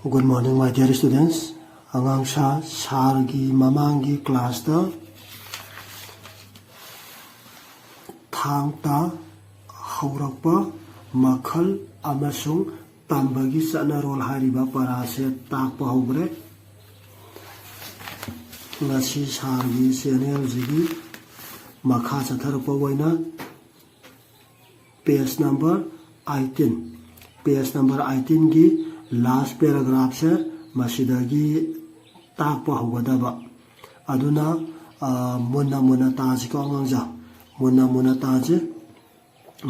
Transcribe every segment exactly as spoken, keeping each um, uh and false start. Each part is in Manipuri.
Good morning, my dear students. ꯑꯉꯥꯡ ꯁꯥ ꯁꯥꯔꯒꯤ ꯃꯃꯥꯡꯒꯤ ꯀ꯭ꯂꯥꯁꯇ ꯊꯥꯡ ꯇꯥ ꯍꯧꯔꯛꯄ ꯃꯈꯜ ꯑꯃꯁꯨꯡ ꯇꯝꯕꯒꯤ ꯆꯠꯅꯔꯣꯜ ꯍꯥꯏꯔꯤꯕ ꯄꯔꯥꯁꯦ ꯇꯥꯛꯄ ꯍꯧꯈ꯭ꯔꯦ꯫ ꯉꯁꯤ ꯁꯥꯔꯒꯤ ꯆꯦꯅꯦꯜꯁꯤꯒꯤ ꯃꯈꯥ ꯆꯠꯊꯔꯛꯄ ꯑꯣꯏꯅ page number eighteen, page number eighteenꯒꯤ last paragraphꯁꯦ ꯃꯁꯤꯗꯒꯤ ꯇꯥꯛꯄ ꯍꯧꯒꯗꯕ꯫ ꯑꯗꯨꯅ, ꯑ, ꯃꯨꯟꯅ ꯃꯨꯟꯅ ꯇꯥꯁꯤꯀꯣ ꯑꯉꯥꯡꯁꯦ, ꯃꯨꯟꯅ ꯃꯨꯟꯅ ꯇꯥꯁꯤ꯫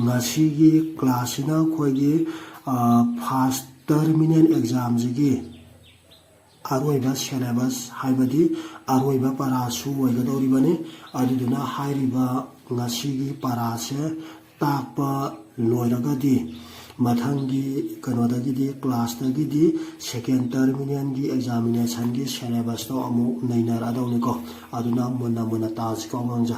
ꯉꯁꯤꯒꯤ ꯀ꯭ꯂꯥꯁꯁꯤꯅ ꯑꯩꯈꯣꯏꯒꯤ, ꯑ, first terminal examꯁꯤꯒꯤ ꯑꯔꯣꯏꯕ syllabus, ꯍꯥꯏꯕꯗꯤ ꯑꯔꯣꯏꯕ ꯄꯔꯥꯁꯨ ꯑꯣꯏꯒꯗꯧꯔꯤꯕꯅꯤ꯫ ꯑꯗꯨꯗꯨꯅ ꯍꯥꯏꯔꯤꯕ ꯉꯁꯤꯒꯤ ꯄꯔꯥꯁꯦ ꯇꯥꯛꯄ ꯂꯣꯏꯔꯒꯗꯤ ꯃꯊꯪꯒꯤ ꯀꯩꯅꯣꯗꯒꯤꯗꯤ, ꯀ꯭ꯂꯥꯁꯇꯒꯤꯗꯤ second terminalꯒꯤ examinationꯒꯤ syllabusꯇꯣ ꯑꯃꯨꯛ ꯅꯩꯅꯔꯛꯑꯗꯧꯅꯤꯀꯣ꯫ ꯑꯗꯨꯅ ꯃꯨꯟꯅ ꯃꯨꯟꯅ ꯇꯥꯁꯤꯀꯣ ꯑꯉꯥꯡꯁꯦ꯫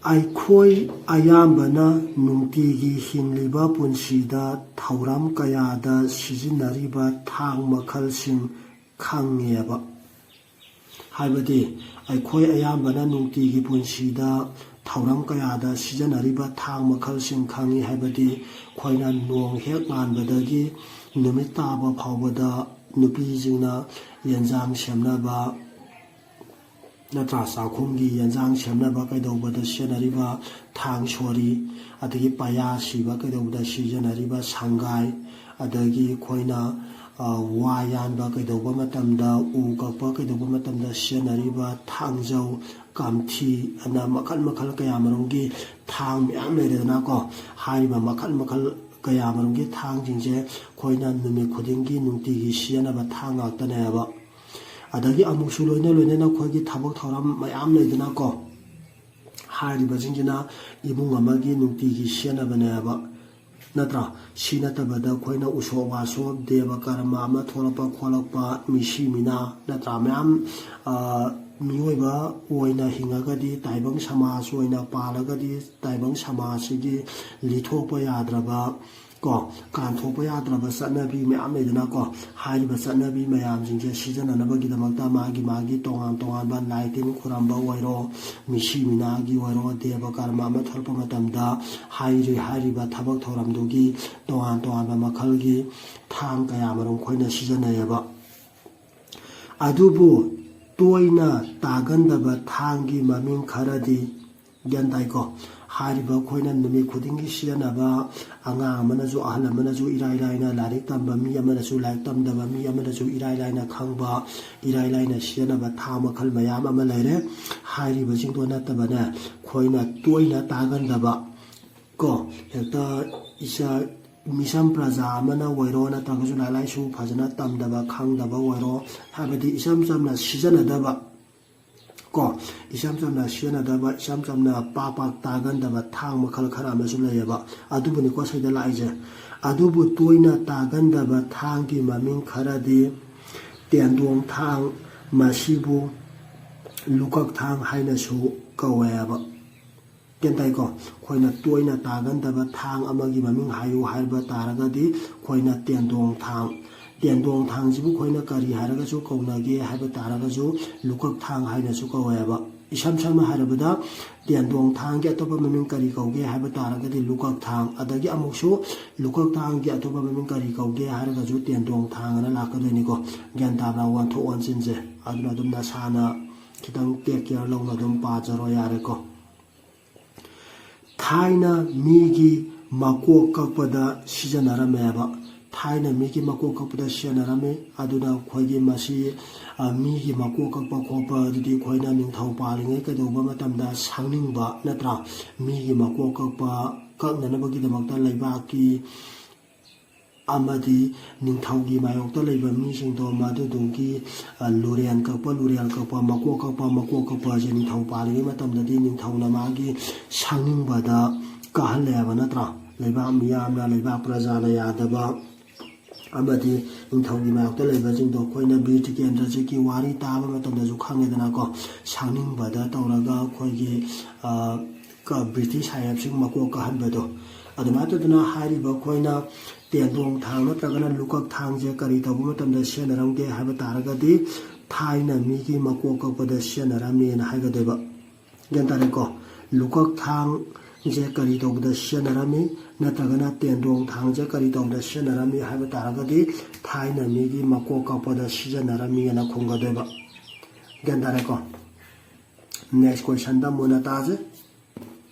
ꯑꯩꯈꯣꯏ ꯑꯌꯥꯝꯕꯅ ꯅꯨꯡꯇꯤꯒꯤ ꯍꯤꯡꯂꯤꯕ ꯄꯨꯟꯁꯤꯗ ꯊꯧꯔꯝ ꯀꯌꯥꯗ ꯁꯤꯖꯤꯟꯅꯔꯤꯕ ꯊꯥꯡ ꯃꯈꯜꯁꯤꯡ ꯈꯪꯉꯦꯕ꯫ ꯍꯥꯏꯕꯗꯤ ꯑꯩꯈꯣꯏ ꯑꯌꯥꯝꯕꯅ ꯅꯨꯡꯇꯤꯒꯤ ꯄꯨꯟꯁꯤꯗ ꯊꯧꯔꯝ ꯀꯌꯥꯗ ꯁꯤꯖꯤꯟꯅꯔꯤꯕ ꯊꯥꯡ ꯃꯈꯜꯁꯤꯡ ꯈꯪꯉꯤ꯫ ꯍꯥꯏꯕꯗꯤ ꯑꯩꯈꯣꯏꯅ ꯅꯣꯡ ꯍꯦꯛ ꯉꯥꯟꯕꯗꯒꯤ ꯅꯨꯃꯤꯠ ꯇꯥꯕ ꯐꯥꯎꯕꯗ ꯅꯨꯄꯤꯁꯤꯡꯅ ꯌꯦꯟꯁꯥꯡ ꯁꯦꯝꯅꯕ, ꯅꯠꯇ꯭ꯔꯥ, ꯆꯥꯛꯈꯨꯝꯒꯤ ꯌꯦꯟꯁꯥꯡ ꯁꯦꯝꯅꯕ ꯀꯩꯗꯧꯕꯗ ꯁꯤꯖꯤꯟꯅꯔꯤꯕ ꯊꯥꯡ ꯁꯣꯔꯤ, ꯑꯗꯒꯤ ꯄꯌꯥ ꯁꯤꯕ ꯀꯩꯗꯧꯕꯗ ꯁꯤꯖꯤꯟꯅꯔꯤꯕ ꯁꯪꯒꯥꯏ, ꯑꯗꯒꯤ ꯑꯩꯈꯣꯏꯅ, ꯑ, ꯋꯥ ꯌꯥꯟꯕ ꯀꯩꯗꯧꯕ ꯃꯇꯝꯗ, ꯎ ꯀꯛꯄ ꯀꯩꯗꯧꯕ ꯃꯇꯝꯗ ꯁꯤꯖꯤꯟꯅꯔꯤꯕ ꯊꯥꯡꯖꯧ, ꯀꯥꯝꯊꯤ ꯑꯅ ꯃꯈꯜ ꯃꯈꯜ ꯀꯌꯥ ꯃꯔꯨꯝꯒꯤ ꯊꯥꯡ ꯃꯌꯥꯝ ꯂꯩꯔꯦꯗꯅꯀꯣ꯫ ꯍꯥꯏꯔꯤꯕ ꯃꯈꯜ ꯃꯈꯜ ꯀꯌꯥ ꯃꯔꯨꯝꯒꯤ ꯊꯥꯡꯁꯤꯡꯁꯦ ꯑꯩꯈꯣꯏꯅ ꯅꯨꯃꯤꯠ ꯈꯨꯗꯤꯡꯒꯤ ꯅꯨꯡꯇꯤꯒꯤ ꯁꯤꯖꯤꯟꯅꯕ ꯊꯥꯡ ꯉꯥꯛꯇꯅꯦꯕ꯫ ꯑꯗꯒꯤ ꯑꯃꯨꯛꯁꯨ ꯂꯣꯏꯅ ꯂꯣꯏꯅꯅ ꯑꯩꯈꯣꯏꯒꯤ ꯊꯕꯛ ꯊꯧꯔꯝ ꯃꯌꯥꯝ ꯂꯩꯗꯅꯀꯣ꯫ ꯍꯥꯏꯔꯤꯕꯁꯤꯡꯁꯤꯅ ꯏꯃꯨꯡ ꯑꯃꯒꯤ ꯅꯨꯡꯇꯤꯒꯤ ꯁꯤꯖꯤꯟꯅꯕꯅꯦꯕ, ꯅꯠꯇ꯭ꯔꯥ? ꯁꯤ ꯅꯠꯇꯕꯗ ꯑꯩꯈꯣꯏꯅ ꯎꯁꯣꯞ ꯋꯥꯁꯣꯞ, ꯗꯦꯕ ꯀꯔꯃ ꯑꯃ ꯊꯣꯛꯂꯛꯄ ꯈꯣꯠꯂꯛꯄ, ꯃꯤꯁꯤ ꯃꯤꯅꯥ, ꯅꯠꯇ꯭ꯔꯥ? ꯃꯌꯥꯝ, ꯑ, ꯃꯤꯑꯣꯏꯕ ꯑꯣꯏꯅ ꯍꯤꯡꯉꯒꯗꯤ, ꯇꯥꯏꯕꯪ ꯁꯃꯥꯖ ꯑꯣꯏꯅ ꯄꯥꯜꯂꯒꯗꯤ, ꯇꯥꯏꯕꯪ ꯁꯃꯥꯖꯁꯤꯒꯤ ꯂꯤꯊꯣꯛꯄ ꯌꯥꯗ꯭ꯔꯕ, ꯀꯣ, ꯀꯥꯟꯊꯣꯛꯄ ꯌꯥꯗ꯭ꯔꯕ ꯆꯠꯅꯕꯤ ꯃꯌꯥꯝ ꯂꯩꯗꯅꯀꯣ꯫ ꯍꯥꯏꯔꯤꯕ ꯆꯠꯅꯕꯤ ꯃꯌꯥꯝꯁꯤꯡꯁꯦ ꯁꯤꯖꯤꯟꯅꯅꯕꯒꯤꯗꯃꯛꯇ ꯃꯥꯒꯤ ꯃꯥꯒꯤ ꯇꯣꯉꯥꯟ ꯇꯣꯉꯥꯟꯕ ꯂꯥꯏ ꯇꯤꯟ ꯈꯨꯔꯝꯕ ꯑꯣꯏꯔꯣ, ꯃꯤꯁꯤ ꯃꯤꯅꯥꯒꯤ ꯑꯣꯏꯔꯣ, ꯗꯦꯕ ꯀꯔꯃ ꯑꯃ ꯊꯣꯛꯂꯛꯄ ꯃꯇꯝꯗ ꯍꯥꯏꯔꯤ-, ꯍꯥꯏꯔꯤꯕ ꯊꯕꯛ ꯊꯧꯔꯝꯗꯨꯒꯤ ꯇꯣꯉꯥꯟ ꯇꯣꯉꯥꯟꯕ ꯃꯈꯜꯒꯤ ꯊꯥꯡ ꯀꯌꯥ ꯃꯔꯨꯝ ꯑꯩꯈꯣꯏꯅ ꯁꯤꯖꯤꯟꯅꯩꯌꯦꯕ꯫ ꯑꯗꯨꯕꯨ ꯇꯣꯏꯅ ꯇꯥꯒꯟꯗꯕ ꯊꯥꯡꯒꯤ ꯃꯃꯤꯡ ꯈꯔꯗꯤ, ꯒ꯭ꯌꯥꯟ ꯇꯥꯏꯀꯣ? ꯍꯥꯏꯔꯤꯕ ꯑꯩꯈꯣꯏꯅ ꯅꯨꯃꯤꯠ ꯈꯨꯗꯤꯡꯒꯤ ꯁꯤꯖꯤꯟꯅꯕ, ꯑꯉꯥꯡ ꯑꯃꯅꯁꯨ, ꯑꯍꯜ ꯑꯃꯅꯁꯨ ꯏꯔꯥꯏ ꯂꯥꯏꯅ ꯂꯥꯏꯔꯤꯛ ꯇꯝꯕ ꯃꯤ ꯑꯃꯅꯁꯨ, ꯂꯥꯏꯔꯤꯛ ꯇꯝꯗꯕ ꯃꯤ ꯑꯃꯅꯁꯨ ꯏꯔꯥꯏ ꯂꯥꯏꯅ ꯈꯪꯕ, ꯏꯔꯥꯏ ꯂꯥꯏꯅ ꯁꯤꯖꯤꯟꯅꯕ ꯊꯥꯡ ꯃꯈꯜ ꯃꯌꯥꯝ ꯑꯃ ꯂꯩꯔꯦ꯫ ꯍꯥꯏꯔꯤꯕꯁꯤꯡꯗꯣ ꯅꯠꯇꯕꯅꯦ, ꯑꯩꯈꯣꯏꯅ ꯇꯣꯏꯅ ꯇꯥꯒꯟꯗꯕ, ꯀꯣ, ꯍꯦꯛꯇ ꯏꯆꯥ, ꯃꯤꯆꯝ ꯄ꯭ꯔꯖꯥ ꯑꯃꯅ ꯑꯣꯏꯔꯣ, ꯅꯠꯇ꯭ꯔꯒꯁꯨ ꯂꯥꯏꯔꯤꯛ ꯂꯥꯏꯁꯨ ꯐꯖꯅ ꯇꯝꯗꯕ, ꯈꯪꯗꯕ ꯑꯣꯏꯔꯣ, ꯍꯥꯏꯕꯗꯤ ꯏꯆꯝ ꯆꯝꯅ ꯁꯤꯖꯤꯟꯅꯗꯕ, ꯀꯣ, ꯏꯆꯝ ꯆꯝꯅ ꯁꯤꯖꯤꯟꯅꯗꯕ, ꯏꯆꯝ ꯆꯝꯅ ꯄꯥꯛ ꯄꯥꯛ ꯇꯥꯒꯟꯗꯕ ꯊꯥꯡ ꯃꯈꯜ ꯈꯔ ꯑꯃꯁꯨ ꯂꯩꯌꯦꯕ꯫ ꯑꯗꯨꯕꯨꯅꯤꯀꯣ ꯁꯤꯗ ꯂꯥꯛꯏꯁꯦ꯫ ꯑꯗꯨꯕꯨ ꯇꯣꯏꯅ ꯇꯥꯒꯟꯗꯕ ꯊꯥꯡꯒꯤ ꯃꯃꯤꯡ ꯈꯔꯗꯤ ꯇꯦꯟꯗꯣꯡ ꯊꯥꯡ, ꯃꯁꯤꯕꯨ ꯂꯨꯀꯛ ꯊꯥꯡ ꯍꯥꯏꯅꯁꯨ ꯀꯧꯋꯦꯕ꯫ ꯒ꯭ꯌꯥꯟ ꯇꯥꯏꯀꯣ? ꯑꯩꯈꯣꯏꯅ ꯇꯣꯏꯅ ꯇꯥꯒꯟꯗꯕ ꯊꯥꯡ ꯑꯃꯒꯤ ꯃꯃꯤꯡ ꯍꯥꯏꯌꯨ ꯍꯥꯏꯕ ꯇꯥꯔꯒꯗꯤ ꯑꯩꯈꯣꯏꯅ ꯇꯦꯟꯗꯣꯡ ꯊꯥꯡ꯫ ꯇꯦꯟꯗꯣꯡ ꯊꯥꯡꯁꯤꯕꯨ ꯑꯩꯈꯣꯏꯅ ꯀꯔꯤ ꯍꯥꯏꯔꯒꯁꯨ ꯀꯧꯅꯒꯦ ꯍꯥꯏꯕ ꯇꯥꯔꯒꯁꯨ ꯂꯨꯀꯛ ꯊꯥꯡ ꯍꯥꯏꯅꯁꯨ ꯀꯧꯋꯦꯕ꯫ ꯏꯁꯝ ꯁꯝꯅ ꯍꯥꯏꯔꯕꯗ ꯇꯦꯟꯗꯣꯡ ꯊꯥꯡꯒꯤ ꯑꯇꯣꯞꯄ ꯃꯃꯤꯡ ꯀꯔꯤ ꯀꯧꯒꯦ ꯍꯥꯏꯕ ꯇꯥꯔꯒꯗꯤ ꯂꯨꯀꯛ ꯊꯥꯡ꯫ ꯑꯗꯒꯤ ꯑꯃꯨꯛꯁꯨ ꯂꯨꯀꯛ ꯊꯥꯡꯒꯤ ꯑꯇꯣꯞꯄ ꯃꯃꯤꯡ ꯀꯔꯤ ꯀꯧꯒꯦ ꯍꯥꯏꯔꯒꯁꯨ ꯇꯦꯟꯗꯣꯡ ꯊꯥꯡ ꯑꯅ ꯂꯥꯛꯀꯗꯣꯏꯅꯤꯀꯣ꯫ ꯒ꯭ꯌꯥꯟ ꯇꯥꯕ꯭ꯔꯥ? ꯑꯣꯟꯊꯣꯛ ꯑꯣꯟꯁꯤꯟꯁꯦ꯫ ꯑꯗꯨꯅ ꯑꯗꯨꯝ ꯅꯁꯥꯅ ꯈꯤꯇꯪ take care ꯂꯧꯅ ꯑꯗꯨꯝ ꯄꯥꯖꯔꯣ ꯌꯥꯔꯦꯀꯣ꯫ ꯊꯥꯏꯅ ꯃꯤꯒꯤ ꯃꯀꯣꯛ ꯀꯛꯄꯗ ꯁꯤꯖꯤꯟꯅꯔꯝꯃꯦꯕ꯫ ꯊꯥꯏꯅ ꯃꯤꯒꯤ ꯃꯀꯣꯛ ꯀꯛꯄꯗ ꯁꯤꯖꯤꯟꯅꯔꯝꯃꯤ꯫ ꯑꯗꯨꯅ ꯑꯩꯈꯣꯏꯒꯤ ꯃꯁꯤ, ꯑ, ꯃꯤꯒꯤ ꯃꯀꯣꯛ ꯀꯛꯄ ꯈꯣꯠꯄ ꯑꯗꯨꯗꯤ ꯑꯩꯈꯣꯏꯅ ꯅꯤꯡꯊꯧ ꯄꯥꯜꯂꯤꯉꯩ ꯀꯩꯗꯧꯕ ꯃꯇꯝꯗ ꯁꯪꯅꯤꯡꯕ ꯅꯠꯇ꯭ꯔꯥ? ꯃꯤꯒꯤ ꯃꯀꯣꯛ ꯀꯛꯄ, ꯀꯛꯅꯅꯕꯒꯤꯗꯃꯛꯇ ꯂꯩꯕꯥꯛꯀꯤ ꯑꯃꯗꯤ ꯅꯤꯡꯊꯧꯒꯤ ꯃꯥꯌꯣꯛꯇ ꯂꯩꯕ ꯃꯤꯁꯤꯡꯗꯣ ꯃꯗꯨꯗꯨꯒꯤ, ꯑ, ꯂꯨꯔꯦꯟ ꯀꯛꯄ, ꯂꯨꯔꯦꯜ ꯀꯛꯄ, ꯃꯀꯣꯛ ꯀꯛꯄ, ꯃꯀꯣꯛ ꯀꯛꯄ ꯑꯁꯦ ꯅꯤꯡꯊꯧ ꯄꯥꯜꯂꯤꯉꯩ ꯃꯇꯝꯗꯗꯤ ꯅꯤꯡꯊꯧꯅ ꯃꯥꯒꯤ ꯁꯪꯅꯤꯡꯕꯗ ꯀꯛꯍꯜꯂꯦ ꯍꯥꯏꯕ ꯅꯠꯇ꯭ꯔꯥ? ꯂꯩꯕꯥꯛ ꯃꯤꯌꯥꯝꯅ, ꯂꯩꯕꯥꯛ ꯄ꯭ꯔꯖꯥꯅ ꯌꯥꯗꯕ, ꯑꯃꯗꯤ ꯅꯤꯡꯊꯧꯒꯤ ꯃꯥꯌꯣꯛꯇ ꯂꯩꯕꯁꯤꯡꯗꯣ ꯑꯩꯈꯣꯏꯅ ꯕꯤꯔ ꯇꯤꯀꯦꯟꯗ꯭ꯔꯖꯤꯠꯀꯤ ꯋꯥꯔꯤ ꯇꯥꯕ ꯃꯇꯝꯗꯁꯨ ꯈꯪꯉꯦꯗꯅꯀꯣ, ꯁꯥꯡꯅꯤꯡꯕꯗ ꯇꯧꯔꯒ ꯑꯩꯈꯣꯏꯒꯤ, ꯑ, ꯀ-, ꯕ꯭ꯔꯤꯇꯤꯁ ꯁꯥꯍꯦꯕꯁꯤꯡ ꯃꯀꯣꯛ ꯀꯥꯍꯟꯕꯗꯣ꯫ ꯑꯗꯨꯃꯥꯏꯅ ꯇꯧꯗꯅ ꯍꯥꯏꯔꯤꯕ ꯑꯩꯈꯣꯏꯅ ꯇꯦꯟꯗꯣꯡ ꯊꯥꯡ ꯅꯠꯇ꯭ꯔꯒꯅ ꯂꯨꯀꯛ ꯊꯥꯡꯁꯦ ꯀꯔꯤ ꯇꯧꯕ ꯃꯇꯝꯗ ꯁꯤꯖꯤꯟꯅꯔꯝꯒꯦ ꯍꯥꯏꯕ ꯇꯥꯔꯒꯗꯤ, ꯊꯥꯏꯅ ꯃꯤꯒꯤ ꯃꯀꯣꯛ ꯀꯛꯄꯗ ꯁꯤꯖꯤꯟꯅꯔꯝꯃꯦꯅ ꯍꯥꯏꯒꯗꯣꯏꯕ꯫ ꯒ꯭ꯌꯥꯟ ꯇꯥꯔꯦꯀꯣ? ꯂꯨꯀꯛ ꯊꯥꯡꯁꯦ ꯀꯔꯤ ꯇꯧꯕꯗ ꯁꯤꯖꯤꯟꯅꯔꯝꯃꯤ, ꯅꯠꯇ꯭ꯔꯒꯅ ꯇꯦꯟꯗꯣꯡ ꯊꯥꯡꯁꯦ ꯀꯔꯤ ꯇꯧꯕꯗ ꯁꯤꯖꯤꯟꯅꯔꯝꯃꯤ ꯍꯥꯏꯕ ꯇꯥꯔꯒꯗꯤ, ꯊꯥꯏꯅ ꯃꯤꯒꯤ ꯃꯀꯣꯛ ꯀꯛꯄꯗ ꯁꯤꯖꯤꯟꯅꯔꯝꯃꯤꯅ ꯈꯨꯝꯒꯗꯣꯏꯕ꯫ ꯒ꯭ꯌꯥꯟ ꯇꯥꯔꯦꯀꯣ? Next questionꯗ ꯃꯨꯟꯅ ꯇꯥꯁꯦ꯫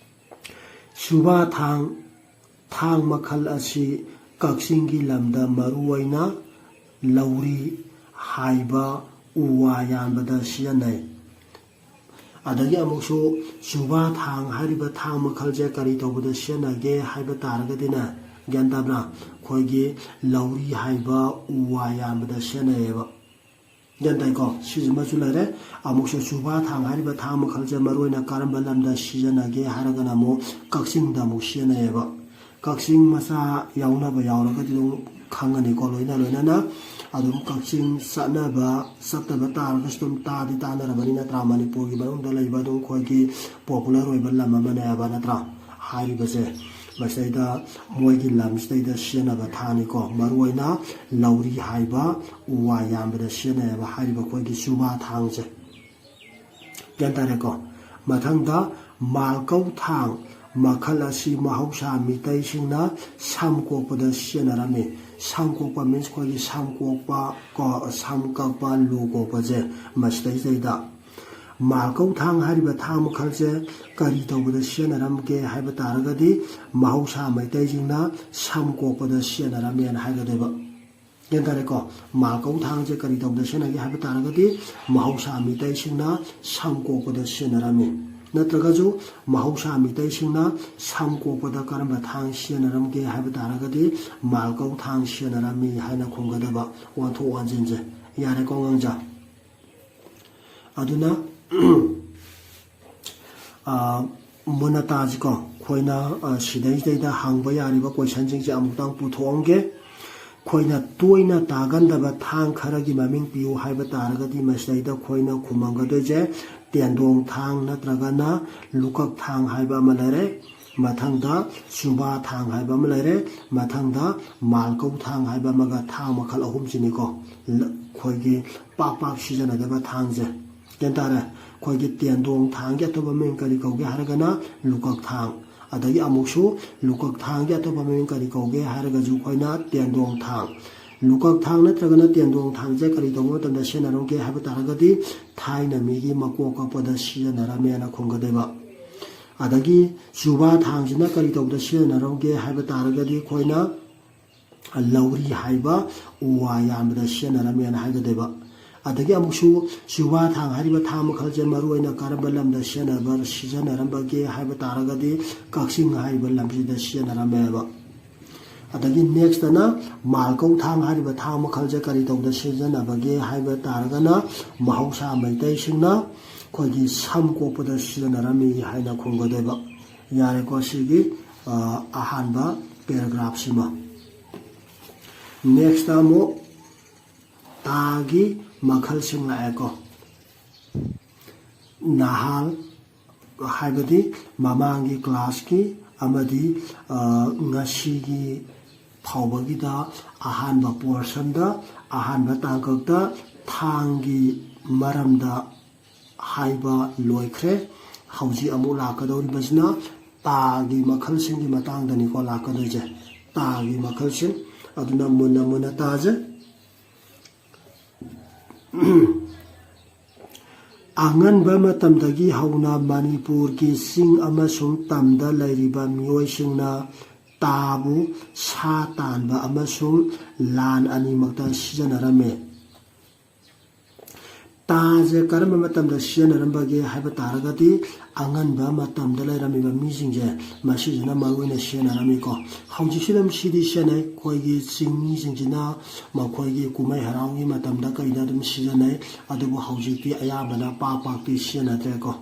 ꯁꯨꯕꯥ ꯊꯥꯡ, ꯊꯥꯡ ꯃꯈꯜ ꯑꯁꯤ ꯀꯛꯆꯤꯡꯒꯤ ꯂꯝꯗ ꯃꯔꯨꯑꯣꯏꯅ ꯂꯧꯔꯤ ꯍꯥꯏꯕ ꯎ ꯋꯥ ꯌꯥꯟꯕꯗ ꯁꯤꯖꯤꯟꯅꯩ꯫ ꯑꯗꯒꯤ ꯑꯃꯨꯛꯁꯨ ꯁꯨꯕꯥ ꯊꯥꯡ ꯍꯥꯏꯔꯤꯕ ꯊꯥꯡ ꯃꯈꯜꯁꯦ ꯀꯔꯤ ꯇꯧꯕꯗ ꯁꯤꯖꯤꯟꯅꯒꯦ ꯍꯥꯏꯕ ꯇꯥꯔꯒꯗꯤꯅꯦ, ꯒ꯭ꯌꯥꯟ ꯇꯥꯕ꯭ꯔꯥ? ꯑꯩꯈꯣꯏꯒꯤ ꯂꯧꯔꯤ ꯍꯥꯏꯕ ꯎ ꯋꯥ ꯌꯥꯟꯕꯗ ꯁꯤꯖꯤꯟꯅꯩꯌꯦꯕ꯫ ꯒ꯭ꯌꯥꯟ ꯇꯥꯏꯀꯣ? ꯁꯤꯁꯤꯃꯁꯨ ꯂꯩꯔꯦ꯫ ꯑꯃꯨꯛꯁꯨ ꯁꯨꯕꯥ ꯊꯥꯡ ꯍꯥꯏꯔꯤꯕ ꯊꯥꯡ ꯃꯈꯜꯁꯦ ꯃꯔꯨꯑꯣꯏꯅ ꯀꯔꯝꯕ ꯂꯝꯗ ꯁꯤꯖꯤꯟꯅꯒꯦ ꯍꯥꯏꯔꯒꯅ ꯑꯃꯨꯛ ꯀꯛꯆꯤꯡꯗ ꯑꯃꯨꯛ ꯁꯤꯖꯤꯟꯅꯩꯌꯦꯕ꯫ ꯀꯛꯆꯤꯡ ꯃꯆꯥ ꯌꯥꯎꯅꯕ ꯌꯥꯎꯔꯒꯗꯤ ꯑꯗꯨꯝ ꯈꯪꯒꯅꯤꯀꯣ, ꯂꯣꯏꯅ ꯂꯣꯏꯅꯅ꯫ ꯑꯗꯨꯝ ꯀꯛꯆꯤꯡ ꯆꯠꯅꯕ ꯆꯠꯇꯕ ꯇꯥꯔꯒꯁꯨ ꯑꯗꯨꯝ ꯇꯥꯗꯤ ꯇꯥꯅꯔꯕꯅꯤ ꯅꯠꯇ꯭ꯔꯥ? ꯃꯅꯤꯄꯨꯔꯒꯤ ꯃꯅꯨꯡꯗ ꯂꯩꯕ ꯑꯗꯨꯝ ꯑꯩꯈꯣꯏꯒꯤ popular ꯑꯣꯏꯕ ꯂꯝ ꯑꯃꯅꯦꯕ ꯅꯠꯇ꯭ꯔꯥ? ꯍꯥꯏꯔꯤꯕꯁꯦ ꯃꯁꯤꯗꯩꯗ ꯃꯣꯏꯒꯤ ꯂꯝꯁꯤꯗꯩꯗ ꯁꯤꯖꯤꯟꯅꯕ ꯊꯥꯡꯅꯤꯀꯣ꯫ ꯃꯔꯨꯑꯣꯏꯅ ꯂꯧꯔꯤ ꯍꯥꯏꯕ ꯎ ꯋꯥ ꯌꯥꯟꯕꯗ ꯁꯤꯖꯤꯟꯅꯩꯌꯦꯕ ꯍꯥꯏꯔꯤꯕ ꯑꯩꯈꯣꯏꯒꯤ ꯁꯨꯕꯥ ꯊꯥꯡꯁꯦ꯫ ꯒ꯭ꯌꯥꯟ ꯇꯥꯔꯦꯀꯣ? ꯃꯊꯪꯗ ꯃꯥꯜꯀꯧ ꯊꯥꯡ ꯃꯈꯜ ꯑꯁꯤ ꯃꯍꯧꯁꯥ ꯃꯤꯇꯩꯁꯤꯡꯅ ꯁꯝ ꯀꯣꯛꯄꯗ ꯁꯤꯖꯤꯟꯅꯔꯝꯃꯤ꯫ ꯁꯝ ꯀꯣꯛꯄ means ꯑꯩꯈꯣꯏꯒꯤ ꯁꯝ ꯀꯣꯛꯄ ꯀꯣ, ꯁꯝ ꯀꯛꯄ, ꯂꯨ ꯀꯣꯛꯄꯁꯦ ꯃꯁꯤꯗꯩꯁꯤꯗꯩꯗ꯫ ꯃꯥꯜꯀꯧ ꯊꯥꯡ ꯍꯥꯏꯔꯤꯕ ꯊꯥꯡ ꯃꯈꯜꯁꯦ ꯀꯔꯤ ꯇꯧꯕꯗ ꯁꯤꯖꯤꯟꯅꯔꯝꯒꯦ ꯍꯥꯏꯕ ꯇꯥꯔꯒꯗꯤ, ꯃꯍꯧꯁꯥ ꯃꯩꯇꯩꯁꯤꯡꯅ ꯁꯝ ꯀꯣꯛꯄꯗ ꯁꯤꯖꯤꯟꯅꯔꯝꯃꯦꯅ ꯍꯥꯏꯒꯗꯣꯏꯕ꯫ ꯒ꯭ꯌꯥꯟ ꯇꯥꯔꯦꯀꯣ? ꯃꯥꯜꯀꯧ ꯊꯥꯡꯁꯦ ꯀꯔꯤ ꯇꯧꯕꯗ ꯁꯤꯖꯤꯟꯅꯒꯦ ꯍꯥꯏꯕ ꯇꯥꯔꯒꯗꯤ, ꯃꯍꯧꯁꯥ ꯃꯤꯇꯩꯁꯤꯡꯅ ꯁꯝ ꯀꯣꯛꯄꯗ ꯁꯤꯖꯤꯟꯅꯔꯝꯃꯤ꯫ ꯅꯠꯇ꯭ꯔꯒꯁꯨ ꯃꯍꯧꯁꯥ ꯃꯤꯇꯩꯁꯤꯡꯅ ꯁꯝ ꯀꯣꯛꯄꯗ ꯀꯔꯝꯕ ꯊꯥꯡ ꯁꯤꯖꯤꯟꯅꯔꯝꯒꯦ ꯍꯥꯏꯕ ꯇꯥꯔꯒꯗꯤ, ꯃꯥꯜꯀꯧ ꯊꯥꯡ ꯁꯤꯖꯤꯟꯅꯔꯝꯃꯤ ꯍꯥꯏꯅ ꯈꯨꯝꯒꯗꯕ꯫ ꯑꯣꯟꯊꯣꯛ ꯑꯣꯟꯁꯤꯟꯁꯦ ꯌꯥꯔꯦꯀꯣ ꯑꯉꯥꯡꯖꯥ? ꯑꯗꯨꯅ, ꯑ, ꯃꯨꯟꯅ ꯇꯥꯁꯤꯀꯣ꯫ ꯑꯩꯈꯣꯏꯅ, ꯑ, ꯁꯤꯗꯩꯁꯤꯗꯩꯗ ꯍꯪꯕ ꯌꯥꯔꯤꯕ questionꯁꯤꯡꯁꯦ ꯑꯃꯨꯛꯇꯪ ꯄꯨꯊꯣꯛꯑꯝꯒꯦ꯫ ꯑꯩꯈꯣꯏꯅ ꯇꯣꯏꯅ ꯇꯥꯒꯟꯗꯕ ꯊꯥꯡ ꯈꯔꯒꯤ ꯃꯃꯤꯡ ꯄꯤꯌꯨ ꯍꯥꯏꯕ ꯇꯥꯔꯒꯗꯤ, ꯃꯁꯤꯗꯩꯗ ꯑꯩꯈꯣꯏꯅ ꯈꯨꯝꯃꯝꯒꯗꯣꯏꯁꯦ ꯇꯦꯟꯗꯣꯡ ꯊꯥꯡ ꯅꯠꯇ꯭ꯔꯒꯅ ꯂꯨꯀꯛ ꯊꯥꯡ ꯍꯥꯏꯕ ꯑꯃ ꯂꯩꯔꯦ, ꯃꯊꯪꯗ ꯆꯨꯕꯥ ꯊꯥꯡ ꯍꯥꯏꯕ ꯑꯃ ꯂꯩꯔꯦ, ꯃꯊꯪꯗ ꯃꯥꯜꯀꯧ ꯊꯥꯡ ꯍꯥꯏꯕ ꯑꯃꯒ, ꯊꯥꯡ ꯃꯈꯜ ꯑꯍꯨꯝꯁꯤꯅꯤꯀꯣ꯫ ꯂ-, ꯑꯩꯈꯣꯏꯒꯤ ꯄꯥꯛ ꯄꯥꯛ ꯁꯤꯖꯤꯟꯅꯗꯕ ꯊꯥꯡꯁꯦ꯫ ꯒ꯭ꯌꯥꯟ ꯇꯥꯔꯦ? ꯑꯩꯈꯣꯏꯒꯤ ꯇꯦꯟꯗꯣꯡ ꯊꯥꯡꯒꯤ ꯑꯇꯣꯞꯄ ꯃꯃꯤꯡ ꯀꯔꯤ ꯀꯧꯒꯦ ꯍꯥꯏꯔꯒꯅ ꯂꯨꯀꯛ ꯊꯥꯡ꯫ ꯑꯗꯒꯤ ꯑꯃꯨꯛꯁꯨ ꯂꯨꯀꯛ ꯊꯥꯡꯒꯤ ꯑꯇꯣꯞꯄ ꯃꯃꯤꯡ ꯀꯔꯤ ꯀꯧꯒꯦ ꯍꯥꯏꯔꯒꯁꯨ ꯑꯩꯈꯣꯏꯅ ꯇꯦꯟꯗꯣꯡ ꯊꯥꯡ꯫ ꯂꯨꯀꯛ ꯊꯥꯡ ꯅꯠꯇ꯭ꯔꯒꯅ ꯇꯦꯟꯗꯣꯡ ꯊꯥꯡꯁꯦ ꯀꯔꯤ ꯇꯧꯕ ꯃꯇꯝꯗ ꯁꯤꯖꯤꯟꯅꯔꯝꯒꯦ ꯍꯥꯏꯕ ꯇꯥꯔꯒꯗꯤ, ꯊꯥꯏꯅ ꯃꯤꯒꯤ ꯃꯀꯣꯛ ꯀꯛꯄꯗ ꯁꯤꯖꯤꯟꯅꯔꯝꯃꯦꯅ ꯈꯨꯝꯒꯗꯣꯏꯕ꯫ ꯑꯗꯒꯤ ꯆꯨꯕꯥ ꯊꯥꯡꯁꯤꯅ ꯀꯔꯤ ꯇꯧꯕꯗ ꯁꯤꯖꯤꯟꯅꯔꯝꯒꯦ ꯍꯥꯏꯕ ꯇꯥꯔꯒꯗꯤ, ꯑꯩꯈꯣꯏꯅ ꯂꯧꯔꯤ ꯍꯥꯏꯕ ꯎ ꯋꯥ ꯌꯥꯟꯕꯗ ꯁꯤꯖꯤꯟꯅꯔꯝꯃꯦꯅ ꯍꯥꯏꯒꯗꯣꯏꯕ꯫ ꯑꯗꯒꯤ ꯑꯃꯨꯛꯁꯨ ꯆꯨꯕꯥ ꯊꯥꯡ ꯍꯥꯏꯔꯤꯕ ꯊꯥꯡ ꯃꯈꯜꯁꯦ ꯃꯔꯨꯑꯣꯏꯅ ꯀꯔꯝꯕ ꯂꯝꯗ ꯁꯤꯖꯤꯟꯅꯕ, ꯁꯤꯖꯤꯟꯅꯔꯝꯕꯒꯦ ꯍꯥꯏꯕ ꯇꯥꯔꯒꯗꯤ, ꯀꯛꯆꯤꯡ ꯍꯥꯏꯔꯤꯕ ꯂꯝꯁꯤꯗ ꯁꯤꯖꯤꯟꯅꯔꯝꯃꯦꯕ꯫ ꯑꯗꯒꯤ next ꯇꯅ ꯃꯥꯜꯀꯧ ꯊꯥꯡ ꯍꯥꯏꯔꯤꯕ ꯊꯥꯡ ꯃꯈꯜꯁꯦ ꯀꯔꯤ ꯇꯧꯕꯗ ꯁꯤꯖꯤꯟꯅꯕꯒꯦ ꯍꯥꯏꯕ ꯇꯥꯔꯒꯅ, ꯃꯍꯧꯁꯥ ꯃꯩꯇꯩꯁꯤꯡꯅ ꯑꯩꯈꯣꯏꯒꯤ ꯁꯝ ꯀꯣꯛꯄꯗ ꯁꯤꯖꯤꯟꯅꯔꯝꯃꯤ ꯍꯥꯏꯅ ꯈꯨꯝꯒꯗꯣꯏꯕ꯫ ꯌꯥꯔꯦꯀꯣ, ꯁꯤꯒꯤ, ꯑ, ꯑꯍꯥꯟꯕ paragraph ꯁꯤꯃ꯫ Next ꯑꯃꯨꯛ ꯇꯥꯒꯤ ꯃꯈꯜꯁꯤꯡ ꯂꯥꯛꯑꯦꯀꯣ꯫ ꯅꯍꯥꯜ ꯍꯥꯏꯕꯗꯤ ꯃꯃꯥꯡꯒꯤ class ꯀꯤ ꯑꯃꯗꯤ, ꯑ, ꯉꯁꯤꯒꯤ ꯐꯥꯎꯕꯒꯤꯗ ꯑꯍꯥꯟꯕ portion ꯗ, ꯑꯍꯥꯟꯕ ꯇꯥꯡꯀꯛꯇ ꯊꯥꯡꯒꯤ ꯃꯔꯝꯗ ꯍꯥꯏꯕ ꯂꯣꯏꯈ꯭ꯔꯦ꯫ ꯍꯧꯖꯤꯛ ꯑꯃꯨꯛ ꯂꯥꯛꯀꯗꯧꯔꯤꯕꯁꯤꯅ ꯇꯥꯒꯤ ꯃꯈꯜꯁꯤꯡꯒꯤ ꯃꯇꯥꯡꯗꯅꯤꯀꯣ ꯂꯥꯛꯀꯗꯣꯏꯁꯦ꯫ ꯇꯥꯒꯤ ꯃꯈꯜꯁꯤꯡ ꯑꯗꯨꯅ ꯃꯨꯟꯅ ꯃꯨꯟꯅ ꯇꯥꯁꯦ꯫ ꯑꯉꯟꯕ ꯃꯇꯝꯗꯒꯤ ꯍꯧꯅ ꯃꯅꯤꯄꯨꯔꯒꯤ ꯆꯤꯡ ꯑꯃꯁꯨꯡ ꯇꯝꯗ ꯂꯩꯔꯤꯕ ꯃꯤꯑꯣꯏꯁꯤꯡꯅ ꯇꯥꯕꯨ ꯁꯥ ꯇꯥꯟꯕ ꯑꯃꯁꯨꯡ ꯂꯥꯟ ꯑꯅꯤꯃꯛꯇ ꯁꯤꯖꯤꯟꯅꯔꯝꯃꯤ꯫ ꯇꯥꯁꯦ ꯀꯔꯝꯕ ꯃꯇꯝꯗ ꯁꯤꯖꯤꯟꯅꯔꯝꯕꯒꯦ ꯍꯥꯏꯕ ꯇꯥꯔꯒꯗꯤ, ꯑꯉꯟꯕ ꯃꯇꯝꯗ ꯂꯩꯔꯝꯃꯤꯕ ꯃꯤꯁꯤꯡꯁꯦ, ꯃꯁꯤꯁꯤꯅ ꯃꯔꯨꯑꯣꯏꯅ ꯁꯤꯖꯤꯟꯅꯔꯝꯃꯤꯀꯣ꯫ ꯍꯧꯖꯤꯛꯁꯨ ꯑꯗꯨꯝ ꯁꯤꯗꯤ ꯁꯤꯖꯤꯟꯅꯩ꯫ ꯑꯩꯈꯣꯏꯒꯤ ꯆꯤꯡꯃꯤꯁꯤꯡꯁꯤꯅ ꯃꯈꯣꯏꯒꯤ ꯀꯨꯝꯍꯩ ꯍꯔꯥꯎꯒꯤ ꯃꯇꯝꯗ ꯀꯩꯗ ꯑꯗꯨꯝ ꯁꯤꯖꯤꯟꯅꯩ꯫ ꯑꯗꯨꯕꯨ ꯍꯧꯖꯤꯛꯇꯤ ꯑꯌꯥꯝꯕꯅ ꯄꯥꯛ ꯄꯥꯛꯇꯤ ꯁꯤꯖꯤꯟꯅꯗ꯭ꯔꯦꯀꯣ꯫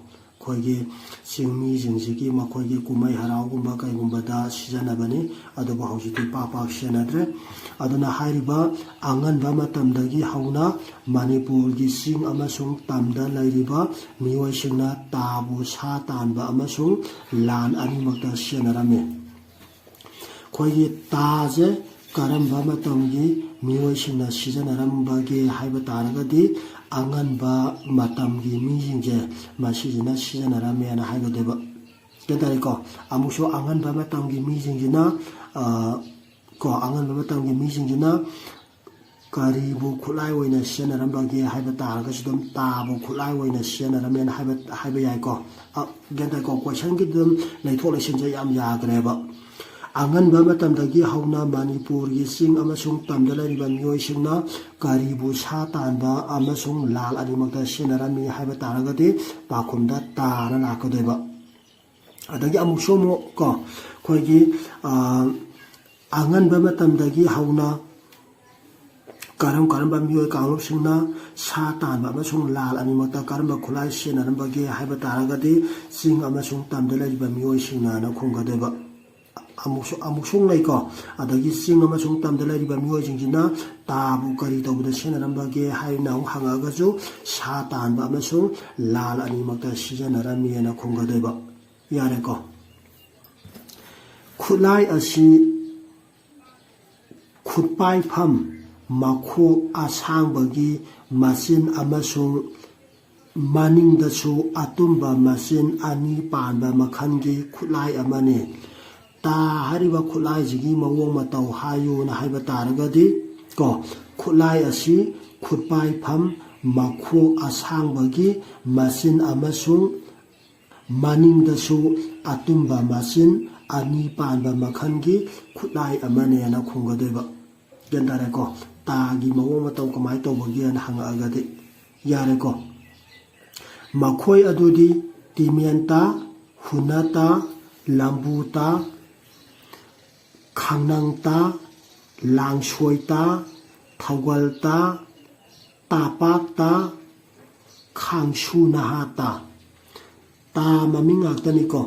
ꯑꯩꯈꯣꯏꯒꯤ ꯆꯤꯡꯃꯤꯁꯤꯡꯁꯤꯒꯤ ꯃꯈꯣꯏꯒꯤ ꯀꯨꯝꯍꯩ ꯍꯔꯥꯎꯒꯨꯝꯕ ꯀꯩꯒꯨꯝꯕꯗ ꯁꯤꯖꯤꯟꯅꯕꯅꯤ꯫ ꯑꯗꯨꯕꯨ ꯍꯧꯖꯤꯛꯇꯤ ꯄꯥꯛ ꯄꯥꯛ ꯁꯤꯖꯤꯟꯅꯗ꯭ꯔꯦ꯫ ꯑꯗꯨꯅ ꯍꯥꯏꯔꯤꯕ ꯑꯉꯟꯕ ꯃꯇꯝꯗꯒꯤ ꯍꯧꯅ ꯃꯅꯤꯄꯨꯔꯒꯤ ꯆꯤꯡ ꯑꯃꯁꯨꯡ ꯇꯝꯗ ꯂꯩꯔꯤꯕ ꯃꯤꯑꯣꯏꯁꯤꯡꯅ ꯇꯥꯕꯨ ꯁꯥ ꯇꯥꯟꯕ ꯑꯃꯁꯨꯡ ꯂꯥꯟ ꯑꯅꯤꯃꯛꯇ ꯁꯤꯖꯤꯟꯅꯔꯝꯃꯤ꯫ ꯑꯩꯈꯣꯏꯒꯤ ꯇꯥꯁꯦ ꯀꯔꯝꯕ ꯃꯇꯝꯒꯤ ꯃꯤꯑꯣꯏꯁꯤꯡꯅ ꯁꯤꯖꯤꯟꯅꯔꯝꯕꯒꯦ ꯍꯥꯏꯕ ꯇꯥꯔꯒꯗꯤ, ꯑꯉꯟꯕ ꯃꯇꯝꯒꯤ ꯃꯤꯁꯤꯡꯁꯦ ꯃꯁꯤꯁꯤꯅ ꯁꯤꯖꯤꯟꯅꯔꯝꯃꯦꯅ ꯍꯥꯏꯒꯗꯣꯏꯕ꯫ ꯒ꯭ꯌꯥꯟ ꯇꯥꯔꯦꯀꯣ? ꯑꯃꯨꯛꯁꯨ ꯑꯉꯟꯕ ꯃꯇꯝꯒꯤ ꯃꯤꯁꯤꯡꯁꯤꯅ, ꯑ, ꯀꯣ, ꯑꯉꯟꯕ ꯃꯇꯝꯒꯤ ꯃꯤꯁꯤꯡꯁꯤꯅ ꯀꯔꯤꯕꯨ ꯈꯨꯠꯂꯥꯏ ꯑꯣꯏꯅ ꯁꯤꯖꯤꯟꯅꯔꯝꯕꯒꯦ ꯍꯥꯏꯕ ꯇꯥꯔꯒꯁꯨ ꯑꯗꯨꯝ ꯇꯥꯕꯨ ꯈꯨꯠꯂꯥꯏ ꯑꯣꯏꯅ ꯁꯤꯖꯤꯟꯅꯔꯝꯃꯦꯅ ꯍꯥꯏꯕ, ꯍꯥꯏꯕ ꯌꯥꯏꯀꯣ꯫ ꯑ, ꯒ꯭ꯌꯥꯟ ꯇꯥꯏꯀꯣ? ꯀꯣꯏꯁꯟꯒꯤ ꯑꯗꯨꯝ ꯂꯩꯊꯣꯛ ꯂꯩꯁꯤꯟꯁꯦ ꯌꯥꯝ ꯌꯥꯈ꯭ꯔꯦꯕ꯫ ꯑꯉꯟꯕ ꯃꯇꯝꯗꯒꯤ ꯍꯧꯅ ꯃꯅꯤꯄꯨꯔꯒꯤ ꯆꯤꯡ ꯑꯃꯁꯨꯡ ꯇꯝꯗ ꯂꯩꯔꯤꯕ ꯃꯤꯑꯣꯏꯁꯤꯡꯅ ꯀꯔꯤꯕꯨ ꯁꯥ ꯇꯥꯟꯕ ꯑꯃꯁꯨꯡ ꯂꯥꯜ ꯑꯅꯤꯃꯛꯇ ꯁꯤꯖꯤꯟꯅꯔꯝꯃꯤ ꯍꯥꯏꯕ ꯇꯥꯔꯒꯗꯤ ꯄꯥꯈꯨꯝꯗ ꯇꯥꯅ ꯂꯥꯛꯀꯗꯣꯏꯕ꯫ ꯑꯗꯒꯤ ꯑꯃꯨꯛꯁꯨ ꯑꯃꯨꯛ ꯀꯣ, ꯑꯩꯈꯣꯏꯒꯤ, ꯑ, ꯑꯉꯟꯕ ꯃꯇꯝꯗꯒꯤ ꯍꯧꯅ ꯀꯔꯝ ꯀꯔꯝꯕ ꯃꯤꯑꯣꯏ ꯀꯥꯡꯂꯨꯞꯁꯤꯡꯅ ꯁꯥ ꯇꯥꯟꯕ ꯑꯃꯁꯨꯡ ꯂꯥꯜ ꯑꯅꯤꯃꯛꯇ ꯀꯔꯝꯕ ꯈꯨꯠꯂꯥꯏ ꯁꯤꯖꯤꯟꯅꯔꯝꯕꯒꯦ ꯍꯥꯏꯕ ꯇꯥꯔꯒꯗꯤ ꯆꯤꯡ ꯑꯃꯁꯨꯡ ꯇꯝꯗ ꯂꯩꯔꯤꯕ ꯃꯤꯑꯣꯏꯁꯤꯡꯅꯅ ꯈꯨꯝꯒꯗꯣꯏꯕ꯫ ꯑꯃꯨꯛꯁꯨ, ꯑꯃꯨꯛꯁꯨ ꯂꯩꯀꯣ꯫ ꯑꯗꯒꯤ ꯆꯤꯡ ꯑꯃꯁꯨꯡ ꯇꯝꯗ ꯂꯩꯔꯤꯕ ꯃꯤꯑꯣꯏꯁꯤꯡꯁꯤꯅ ꯇꯥꯕꯨ ꯀꯔꯤ ꯇꯧꯕꯗ ꯁꯤꯖꯤꯟꯅꯔꯝꯕꯒꯦ ꯍꯥꯏꯅ ꯑꯃꯨꯛ ꯍꯪꯉꯛꯑꯒꯁꯨ ꯁꯥ ꯇꯥꯟꯕ ꯑꯃꯁꯨꯡ ꯂꯥꯜ ꯑꯅꯤꯃꯛꯇ ꯁꯤꯖꯤꯟꯅꯔꯝꯃꯤ ꯍꯥꯏꯅ ꯈꯨꯝꯒꯗꯣꯏꯕ꯫ ꯌꯥꯔꯦꯀꯣ꯫ ꯈꯨꯠꯂꯥꯏ ꯑꯁꯤ ꯈꯨꯠꯄꯥꯏꯐꯝ ꯃꯈꯣꯛ ꯑꯁꯥꯡꯕꯒꯤ ꯃꯆꯤꯟ ꯑꯃꯁꯨꯡ ꯃꯅꯤꯡꯗꯁꯨ ꯑꯇꯨꯝꯕ ꯃꯆꯤꯟ ꯑꯅꯤ ꯄꯥꯟꯕ ꯃꯈꯜꯒꯤ ꯈꯨꯠꯂꯥꯏ ꯑꯃꯅꯤ꯫ ꯇꯥ ꯍꯥꯏꯔꯤꯕ ꯈꯨꯠꯂꯥꯏꯁꯤꯒꯤ ꯃꯑꯣꯡ ꯃꯇꯧ ꯍꯥꯏꯌꯨꯅ ꯍꯥꯏꯕ ꯇꯥꯔꯒꯗꯤ ꯀꯣ, ꯈꯨꯠꯂꯥꯏ ꯑꯁꯤ ꯈꯨꯠꯄꯥꯏꯐꯝ ꯃꯈꯣꯛ ꯑꯁꯥꯡꯕꯒꯤ ꯃꯆꯤꯟ ꯑꯃꯁꯨꯡ ꯃꯅꯤꯡꯗꯁꯨ ꯑꯇꯨꯝꯕ ꯃꯆꯤꯟ ꯑꯅꯤ ꯄꯥꯟꯕ ꯃꯈꯜꯒꯤ ꯈꯨꯠꯂꯥꯏ ꯑꯃꯅꯦꯅ ꯈꯨꯝꯒꯗꯣꯏꯕ꯫ ꯒ꯭ꯌꯥꯟ ꯇꯥꯔꯦꯀꯣ? ꯇꯥꯒꯤ ꯃꯑꯣꯡ ꯃꯇꯧ ꯀꯃꯥꯏꯅ ꯇꯧꯕꯒꯦꯅ ꯍꯪꯉꯛꯑꯒꯗꯤ, ꯌꯥꯔꯦꯀꯣ? ꯃꯈꯣꯏ ꯑꯗꯨꯗꯤ ꯇꯤꯃꯦꯟꯇꯥ, ꯍꯨꯅꯇꯥ, ꯂꯝꯕꯨꯇꯥ, ꯈꯥꯡꯅꯪꯇꯥ, ꯂꯥꯡꯁꯣꯏꯇꯥ, ꯊꯧꯒꯜꯇꯥ, ꯇꯥꯄꯥꯛꯇꯥ, ꯈꯥꯡꯁꯨ ꯅꯍꯥꯇꯥ꯫ ꯇꯥ ꯃꯃꯤꯡ ꯉꯥꯛꯇꯅꯤꯀꯣ꯫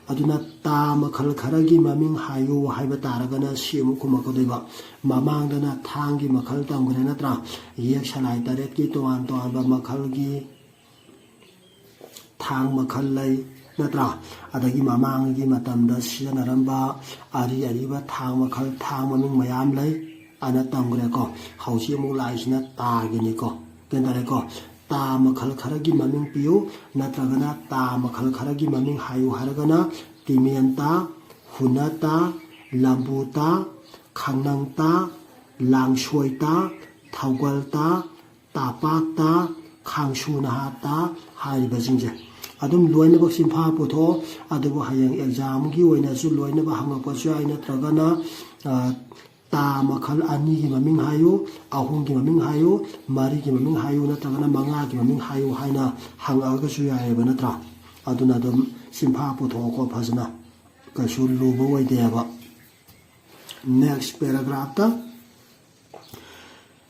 ꯑꯗꯨꯅ ꯇꯥ ꯃꯈꯜ ꯈꯔꯒꯤ ꯃꯃꯤꯡ ꯍꯥꯏꯌꯨ ꯍꯥꯏꯕ ꯇꯥꯔꯒꯅ ꯁꯤ ꯑꯃꯨꯛ ꯈꯨꯝꯃꯛꯀꯗꯣꯏꯕ꯫ ꯃꯃꯥꯡꯗꯅ ꯊꯥꯡꯒꯤ ꯃꯈꯜ ꯇꯝꯈ꯭ꯔꯦ ꯅꯠꯇ꯭ꯔꯥ? ꯌꯦꯛ ꯁꯂꯥꯏ ꯇꯔꯦꯠꯀꯤ ꯇꯣꯉꯥꯟ ꯇꯣꯉꯥꯟꯕ ꯃꯈꯜꯒꯤ ꯊꯥꯡ ꯃꯈꯜ ꯂꯩ ꯅꯠꯇ꯭ꯔꯥ? ꯑꯗꯒꯤ ꯃꯃꯥꯡꯒꯤ ꯃꯇꯝꯗ ꯁꯤꯖꯤꯟꯅꯔꯝꯕ ꯑꯔꯤ ꯑꯔꯤꯕ ꯊꯥꯡ ꯃꯈꯜ, ꯊꯥꯡ ꯃꯃꯤꯡ ꯃꯌꯥꯝ ꯂꯩ ꯑꯅ ꯇꯝꯈ꯭ꯔꯦꯀꯣ꯫ ꯍꯧꯖꯤꯛ ꯑꯃꯨꯛ ꯂꯥꯛꯏꯁꯤꯅ ꯇꯥꯒꯤꯅꯤꯀꯣ꯫ ꯒ꯭ꯌꯥꯟ ꯇꯥꯔꯦꯀꯣ? ꯇꯥ ꯃꯈꯜ ꯈꯔꯒꯤ ꯃꯃꯤꯡ ꯄꯤꯌꯨ, ꯅꯠꯇ꯭ꯔꯒꯅ ꯇꯥ ꯃꯈꯜ ꯈꯔꯒꯤ ꯃꯃꯤꯡ ꯍꯥꯏꯌꯨ ꯍꯥꯏꯔꯒꯅ ꯇꯤꯃꯦꯟ ꯇꯥ, ꯍꯨꯅ ꯇꯥ, ꯂꯝꯕꯨ ꯇꯥ, ꯈꯥꯡꯅꯪ ꯇꯥ, ꯂꯥꯡꯁꯣꯏ ꯇꯥ, ꯊꯧꯒꯜ ꯇꯥ, ꯇꯥꯄꯥꯛ ꯇꯥ, ꯈꯥꯡꯁꯨ ꯅꯍꯥ ꯇꯥ ꯍꯥꯏꯔꯤꯕꯁꯤꯡꯁꯦ ꯑꯗꯨꯝ ꯂꯣꯏꯅꯃꯛ ꯆꯤꯟꯐꯥ ꯄꯨꯊꯣꯛꯑꯣ꯫ ꯑꯗꯨꯕꯨ ꯍꯌꯦꯡ ꯑꯦꯛꯖꯥꯝꯒꯤ ꯑꯣꯏꯅꯁꯨ ꯂꯣꯏꯅꯃꯛ ꯍꯪꯉꯛꯄꯁꯨ ꯌꯥꯏ, ꯅꯠꯇ꯭ꯔꯒꯅ, ꯑ, ꯇꯥ ꯃꯈꯜ ꯑꯅꯤꯒꯤ ꯃꯃꯤꯡ ꯍꯥꯏꯌꯨ, ꯑꯍꯨꯝꯒꯤ ꯃꯃꯤꯡ ꯍꯥꯏꯌꯨ, ꯃꯔꯤꯒꯤ ꯃꯃꯤꯡ ꯍꯥꯏꯌꯨ, ꯅꯠꯇ꯭ꯔꯒꯅ ꯃꯉꯥꯒꯤ ꯃꯃꯤꯡ ꯍꯥꯏꯌꯨ ꯍꯥꯏꯅ ꯍꯪꯉꯛꯑꯒꯁꯨ ꯌꯥꯏꯑꯕ, ꯅꯠꯇ꯭ꯔꯥ? ꯑꯗꯨꯅ ꯑꯗꯨꯝ ꯆꯤꯟꯐꯥ ꯄꯨꯊꯣꯛꯑꯣꯀꯣ ꯐꯖꯅ, ꯀꯩꯁꯨ ꯂꯨꯕ ꯑꯣꯏꯗꯦꯕ꯫ Next paragraphꯇ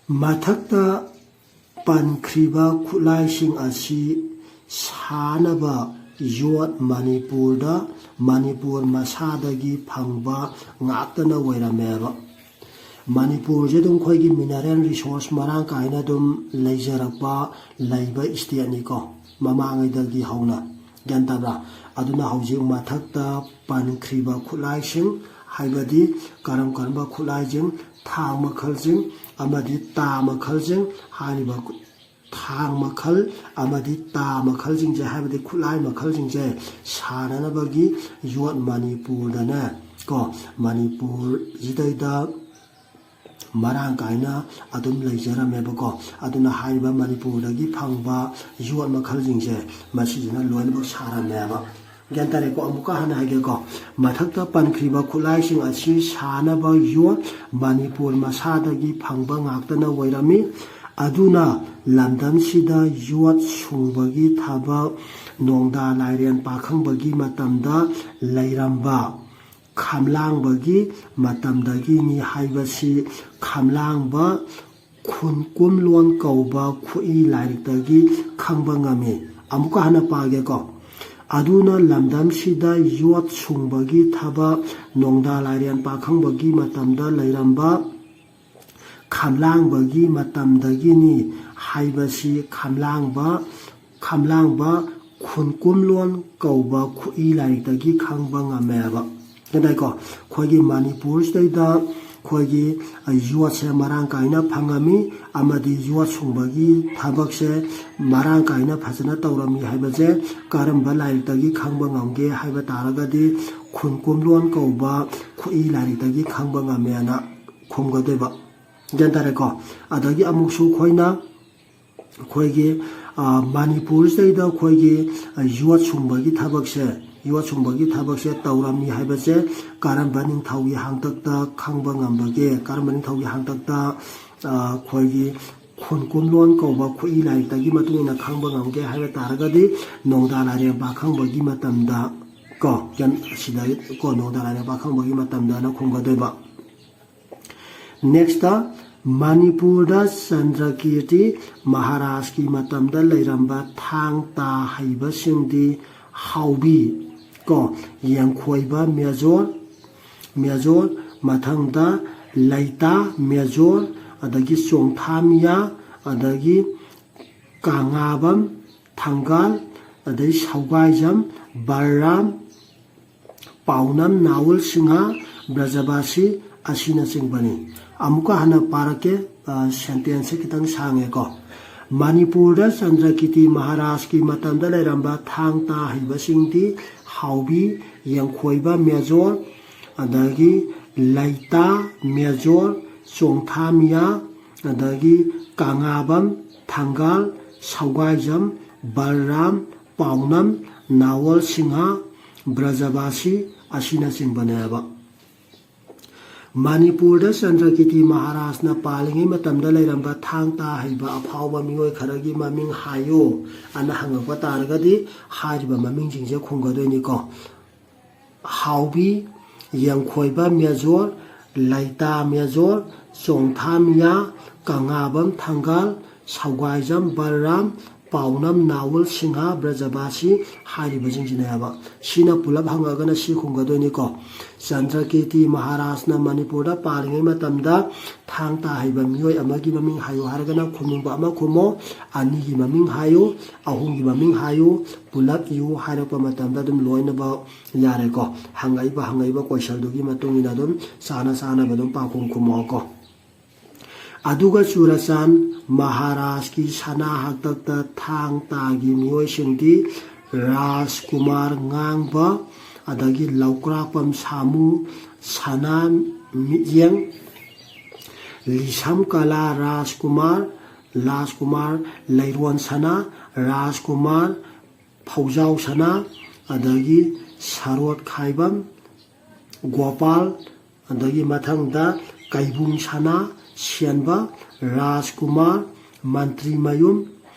ꯃꯊꯛꯇ ꯄꯟꯈ꯭ꯔꯤꯕ ꯈꯨꯠꯂꯥꯏꯁꯤꯡ ꯑꯁꯤ ꯁꯥꯅꯕ ꯌꯣꯠ ꯃꯅꯤꯄꯨꯔꯗ, ꯃꯅꯤꯄꯨꯔ ꯃꯁꯥꯗꯒꯤ ꯐꯪꯕ ꯉꯥꯛꯇꯅ ꯑꯣꯏꯔꯝꯃꯦꯕ꯫ ꯃꯅꯤꯄꯨꯔꯁꯦ ꯑꯗꯨꯝ ꯑꯩꯈꯣꯏꯒꯤ mineral resource ꯃꯔꯥꯡ ꯀꯥꯏꯅ ꯑꯗꯨꯝ ꯂꯩꯖꯔꯛꯄ, ꯂꯩꯕ stateꯅꯤꯀꯣ, ꯃꯃꯥꯡꯉꯩꯗꯒꯤ ꯍꯧꯅ꯫ ꯒ꯭ꯌꯥꯟ ꯇꯥꯕ꯭ꯔꯥ? ꯑꯗꯨꯅ ꯍꯧꯖꯤꯛ ꯃꯊꯛꯇ ꯄꯟꯈ꯭ꯔꯤꯕ ꯈꯨꯠꯂꯥꯏꯁꯤꯡ, ꯍꯥꯏꯕꯗꯤ ꯀꯔꯝ ꯀꯔꯝꯕ ꯈꯨꯠꯂꯥꯏꯁꯤꯡ, ꯊꯥꯡ ꯃꯈꯜꯁꯤꯡ ꯑꯃꯗꯤ ꯇꯥ ꯃꯈꯜꯁꯤꯡ, ꯍꯥꯏꯔꯤꯕ ꯈꯨ-, ꯊꯥꯡ ꯃꯈꯜ ꯑꯃꯗꯤ ꯇꯥ ꯃꯈꯜꯁꯤꯡꯁꯦ, ꯍꯥꯏꯕꯗꯤ ꯈꯨꯠꯂꯥꯏ ꯃꯈꯜꯁꯤꯡꯁꯦ ꯁꯥꯅꯅꯕꯒꯤ ꯌꯣꯠ ꯃꯅꯤꯄꯨꯔꯗꯅꯦ ꯀꯣ, ꯃꯅꯤꯄꯨꯔꯁꯤꯗꯩꯗ ꯃꯔꯥꯡ ꯀꯥꯏꯅ ꯑꯗꯨꯝ ꯂꯩꯖꯔꯝꯃꯦꯕꯀꯣ꯫ ꯑꯗꯨꯅ ꯍꯥꯏꯔꯤꯕ ꯃꯅꯤꯄꯨꯔꯗꯒꯤ ꯐꯪꯕ ꯌꯣꯠ ꯃꯈꯜꯁꯤꯡꯁꯦ ꯃꯁꯤꯁꯤꯅ ꯂꯣꯏꯅꯃꯛ ꯁꯥꯔꯝꯃꯦꯕ꯫ ꯒ꯭ꯌꯥꯟ ꯇꯥꯔꯦꯀꯣ? ꯑꯃꯨꯛꯀ ꯍꯟꯅ ꯍꯥꯏꯒꯦꯀꯣ꯫ ꯃꯊꯛꯇ ꯄꯟꯈ꯭ꯔꯤꯕ ꯈꯨꯠꯂꯥꯏꯁꯤꯡ ꯑꯁꯤ ꯁꯥꯅꯕ ꯌꯣꯠ ꯃꯅꯤꯄꯨꯔ ꯃꯁꯥꯗꯒꯤ ꯐꯪꯕ ꯉꯥꯛꯇꯅ ꯑꯣꯏꯔꯝꯃꯤ꯫ ꯑꯗꯨꯅ ꯂꯝꯗꯝꯁꯤꯗ ꯌꯣꯠ ꯁꯨꯡꯕꯒꯤ ꯊꯕꯛ ꯅꯣꯡꯗꯥ ꯂꯥꯏꯔꯦꯟ ꯄꯥꯈꯪꯕꯒꯤ ꯃꯇꯝꯗ ꯂꯩꯔꯝꯕ ꯈꯝꯂꯥꯡꯕꯒꯤ ꯃꯇꯝꯗꯒꯤꯅꯤ ꯍꯥꯏꯕꯁꯤ ꯈꯝꯂꯥꯡꯕ ꯈꯨꯟꯀꯨꯝꯂꯣꯟ ꯀꯧꯕ ꯈꯨꯠꯏ ꯂꯥꯏꯔꯤꯛꯇꯒꯤ ꯈꯪꯕ ꯉꯝꯃꯤ꯫ ꯑꯃꯨꯛꯀ ꯍꯟꯅ ꯄꯥꯒꯦꯀꯣ꯫ ꯑꯗꯨꯅ ꯂꯝꯗꯝꯁꯤꯗ ꯌꯣꯠ ꯁꯨꯡꯕꯒꯤ ꯊꯕꯛ ꯅꯣꯡꯗꯥ ꯂꯥꯏꯔꯦꯟ ꯄꯥꯈꯪꯕꯒꯤ ꯃꯇꯝꯗ ꯂꯩꯔꯝꯕ ꯈꯝꯂꯥꯡꯕꯒꯤ ꯃꯇꯝꯗꯒꯤꯅꯤ ꯍꯥꯏꯕꯁꯤ ꯈꯝꯂꯥꯡꯕ, ꯈꯝꯂꯥꯡꯕ ꯈꯨꯟꯀꯨꯝꯂꯣꯟ ꯀꯧꯕ ꯈꯨꯠꯏ ꯂꯥꯏꯔꯤꯛꯇꯒꯤ ꯈꯪꯕ ꯉꯝꯃꯦꯕ꯫ ꯒ꯭ꯌꯥꯟ ꯇꯥꯏꯀꯣ? ꯑꯩꯈꯣꯏꯒꯤ ꯃꯅꯤꯄꯨꯔꯁꯤꯗꯩꯗ ꯑꯩꯈꯣꯏꯒꯤ, ꯑ, ꯌꯣꯠꯁꯦ ꯃꯔꯥꯡ ꯀꯥꯏꯅ ꯐꯪꯉꯝꯃꯤ ꯑꯃꯗꯤ ꯌꯣꯠ ꯁꯨꯡꯕꯒꯤ ꯊꯕꯛꯁꯦ ꯃꯔꯥꯡ ꯀꯥꯏꯅ ꯐꯖꯅ ꯇꯧꯔꯝꯃꯤ ꯍꯥꯏꯕꯁꯦ ꯀꯔꯝꯕ ꯂꯥꯏꯔꯤꯛꯇꯒꯤ ꯈꯪꯕ ꯉꯝꯒꯦ ꯍꯥꯏꯕ ꯇꯥꯔꯒꯗꯤ, ꯈꯨꯟꯀꯨꯝꯂꯣꯟ ꯀꯧꯕ ꯈꯨꯠꯏ ꯂꯥꯏꯔꯤꯛꯇꯒꯤ ꯈꯪꯕ ꯉꯝꯃꯦꯅ ꯈꯨꯝꯒꯗꯣꯏꯕ꯫ ꯒ꯭ꯌꯥꯟ ꯇꯥꯔꯦꯀꯣ? ꯑꯗꯒꯤ ꯑꯃꯨꯛꯁꯨ ꯑꯩꯈꯣꯏꯅ ꯑꯩꯈꯣꯏꯒꯤ, ꯑ, ꯃꯅꯤꯄꯨꯔꯁꯤꯗꯩꯗ ꯑꯩꯈꯣꯏꯒꯤ, ꯑ, ꯌꯣꯠ ꯁꯨꯡꯕꯒꯤ ꯊꯕꯛꯁꯦ, ꯌꯣꯠ ꯁꯨꯡꯕꯒꯤ ꯊꯕꯛꯁꯦ ꯇꯧꯔꯝꯃꯤ ꯍꯥꯏꯕꯁꯦ ꯀꯔꯝꯕ ꯅꯤꯡꯊꯧꯒꯤ ꯍꯥꯡꯇꯛꯇ ꯈꯪꯕ ꯉꯝꯕꯒꯦ? ꯀꯔꯝꯕ ꯅꯤꯡꯊꯧꯒꯤ ꯍꯥꯡꯇꯛꯇ, ꯑ, ꯑꯩꯈꯣꯏꯒꯤ ꯈꯨꯟꯀꯨꯝꯂꯣꯟ ꯀꯧꯕ ꯈꯨꯠꯏ ꯂꯥꯏꯔꯤꯛꯇꯒꯤ ꯃꯇꯨꯡ ꯏꯟꯅ ꯈꯪꯕ ꯉꯝꯒꯦ ꯍꯥꯏꯕ ꯇꯥꯔꯒꯗꯤ, ꯅꯣꯡꯗꯥ ꯂꯥꯏꯔꯦꯟ ꯄꯥꯈꯪꯕꯒꯤ ꯃꯇꯝꯗ ꯀꯣ, ꯒ꯭ꯌꯥꯟ-, ꯑꯁꯤꯗ ꯀꯣ, ꯅꯣꯡꯗꯥ ꯂꯥꯏꯔꯦꯟ ꯄꯥꯈꯪꯕꯒꯤ ꯃꯇꯝꯗꯅ ꯈꯨꯝꯒꯗꯣꯏꯕ꯫ Next, ꯃꯅꯤꯄꯨꯔꯗ ꯆꯟꯗ꯭ꯔꯀꯤꯔꯇꯤ ꯃꯍꯥꯔꯥꯖꯀꯤ ꯃꯇꯝꯗ ꯂꯩꯔꯝꯕ ꯊꯥꯡ ꯇꯥ ꯍꯩꯕꯁꯤꯡꯗꯤ ꯍꯥꯎꯕꯤ ꯀꯣ, ꯌꯦꯡꯈꯣꯏꯕ ꯃꯦꯖꯣꯔ, ꯃꯦꯖꯣꯔ, ꯃꯊꯪꯗ ꯂꯩꯇꯥ ꯃꯦꯖꯣꯔ, ꯑꯗꯒꯤ ꯆꯣꯡꯊꯥꯃꯤꯌꯥ, ꯑꯗꯒꯤ ꯀꯥꯉꯥꯕꯝ ꯊꯪꯒꯥꯜ, ꯑꯗꯩ ꯁꯧꯒꯥꯏꯖꯝ ꯕꯂꯔꯥꯝ, ꯄꯥꯎꯅꯝ ꯅꯥꯎꯜ ꯁꯤꯡꯍ, ꯕ꯭ꯔꯖꯕꯥꯁꯤ ꯑꯁꯤꯅꯆꯤꯡꯕꯅꯤ꯫ ꯑꯃꯨꯛꯀ ꯍꯟꯅ ꯄꯥꯔꯛꯀꯦ, ꯑ, sentence ꯁꯦ ꯈꯤꯇꯪ ꯁꯥꯡꯉꯦꯀꯣ꯫ ꯃꯅꯤꯄꯨꯔꯗ ꯆꯟꯗ꯭ꯔꯀꯤꯔꯇꯤ ꯃꯍꯥꯔꯥꯖꯀꯤ ꯃꯇꯝꯗ ꯂꯩꯔꯝꯕ ꯊꯥꯡ ꯇꯥ ꯍꯩꯕꯁꯤꯡꯗꯤ ꯍꯥꯎꯕꯤ, ꯌꯦꯡꯈꯣꯏꯕ ꯃꯦꯖꯣꯔ, ꯑꯗꯒꯤ ꯂꯩꯇꯥ ꯃꯦꯖꯣꯔ, ꯆꯣꯡꯊꯥꯃꯤꯌꯥ, ꯑꯗꯒꯤ ꯀꯥꯉꯥꯕꯝ ꯊꯪꯒꯥꯜ, ꯁꯧꯒꯥꯏꯖꯝ ꯕꯂꯔꯥꯝ, ꯄꯥꯎꯅꯝ ꯅꯥꯎꯜ ꯁꯤꯡꯍ, ꯕ꯭ꯔꯖꯕꯥꯁꯤ ꯑꯁꯤꯅꯆꯤꯡꯕꯅꯦꯕ꯫ ꯃꯅꯤꯄꯨꯔꯗ ꯆꯟꯗ꯭ꯔꯀꯤꯔꯇꯤ ꯃꯍꯥꯔꯥꯖꯅ ꯄꯥꯜꯂꯤꯉꯩ ꯃꯇꯝꯗ ꯂꯩꯔꯝꯕ ꯊꯥꯡ ꯇꯥ ꯍꯩꯕ ꯑꯐꯥꯎꯕ ꯃꯤꯑꯣꯏ ꯈꯔꯒꯤ ꯃꯃꯤꯡ ꯍꯥꯏꯌꯨ ꯑꯅ ꯍꯪꯉꯛꯄ ꯇꯥꯔꯒꯗꯤ, ꯍꯥꯏꯔꯤꯕ ꯃꯃꯤꯡꯁꯤꯡꯁꯦ ꯈꯨꯝꯒꯗꯣꯏꯅꯤꯀꯣ꯫ ꯍꯥꯎꯕꯤ, ꯌꯦꯡꯈꯣꯏꯕ ꯃꯦꯖꯣꯔ, ꯂꯩꯇꯥ ꯃꯦꯖꯣꯔ, ꯆꯣꯡꯊꯥꯃꯤꯌꯥ, ꯀꯪꯉꯥꯕꯝ ꯊꯪꯒꯥꯜ, ꯁꯧꯒꯥꯏꯖꯝ ꯕꯂꯔꯥꯝ, ꯄꯥꯎꯅꯝ ꯅꯥꯋꯜ ꯁꯤꯡꯍ ꯕ꯭ꯔꯖꯕꯥꯁꯤ ꯍꯥꯏꯔꯤꯕꯁꯤꯡꯁꯤꯅꯦꯕ꯫ ꯁꯤꯅ ꯄꯨꯂꯞ ꯍꯪꯉꯒꯅ ꯁꯤ ꯈꯨꯝꯒꯗꯣꯏꯅꯤꯀꯣ꯫ ꯆꯟꯗ꯭ꯔꯀꯤꯔꯇꯤ ꯃꯍꯥꯔꯥꯖꯅ ꯃꯅꯤꯄꯨꯔꯗ ꯄꯥꯜꯂꯤꯉꯩ ꯃꯇꯝꯗ ꯊꯥꯡ ꯇꯥ ꯍꯩꯕ ꯃꯤꯑꯣꯏ ꯑꯃꯒꯤ ꯃꯃꯤꯡ ꯍꯥꯏꯌꯨ ꯍꯥꯏꯔꯒꯅ ꯈꯨꯝꯅꯤꯡꯕ ꯑꯃ ꯈꯨꯝꯃꯣ, ꯑꯅꯤꯒꯤ ꯃꯃꯤꯡ ꯍꯥꯏꯌꯨ, ꯑꯍꯨꯝꯒꯤ ꯃꯃꯤꯡ ꯍꯥꯏꯌꯨ, ꯄꯨꯂꯞ ꯏꯌꯨ ꯍꯥꯏꯔꯛꯄ ꯃꯇꯝꯗ ꯑꯗꯨꯝ ꯂꯣꯏꯅꯃꯛ ꯌꯥꯔꯦꯀꯣ꯫ ꯍꯪꯉꯛꯏꯕ, ꯍꯪꯉꯛꯏꯕ ꯀꯣꯏꯁꯟꯗꯨꯒꯤ ꯃꯇꯨꯡ ꯏꯟꯅ ꯑꯗꯨꯝ ꯆꯥꯅ ꯆꯥꯅꯕ ꯑꯗꯨꯝ ꯄꯥꯎꯈꯨꯝ ꯈꯨꯝꯃꯛꯑꯣꯀꯣ꯫ ꯑꯗꯨꯒ ꯆꯨꯔꯆꯥꯟ ꯃꯍꯥꯔꯥꯖꯀꯤ ꯁꯅꯥ ꯍꯥꯛꯇꯛꯇ ꯊꯥꯡ ꯇꯥꯒꯤ ꯃꯤꯑꯣꯏꯁꯤꯡꯗꯤ ꯔꯥꯖꯀꯨꯃꯥꯔ ꯉꯥꯡꯕ, ꯑꯗꯒꯤ ꯂꯧꯀ꯭ꯔꯥꯛꯄꯝ ꯁꯥꯃꯨ, ꯁꯅꯥ ꯃꯤꯠꯌꯦꯡ, ꯂꯤꯁꯝ ꯀꯂꯥ ꯔꯥꯖꯀꯨꯃꯥꯔ, ꯔꯥꯖꯀꯨꯃꯥꯔ ꯂꯩꯔꯣꯟ ꯁꯅꯥ, ꯔꯥꯖꯀꯨꯃꯥꯔ ꯐꯧꯖꯥꯎ ꯁꯅꯥ, ꯑꯗꯒꯤ ꯁꯔꯣꯠ ꯈꯥꯏꯕꯝ, ꯒꯣꯄꯥꯜ, ꯑꯗꯒꯤ ꯃꯊꯪꯗ ꯀꯩꯕꯨꯡ ꯁꯅꯥ, ꯁꯦꯟꯕ, ꯔꯥꯖꯀꯨꯃꯥꯔ, ꯃꯟꯇ꯭ꯔꯤ ꯃꯌꯨꯝ,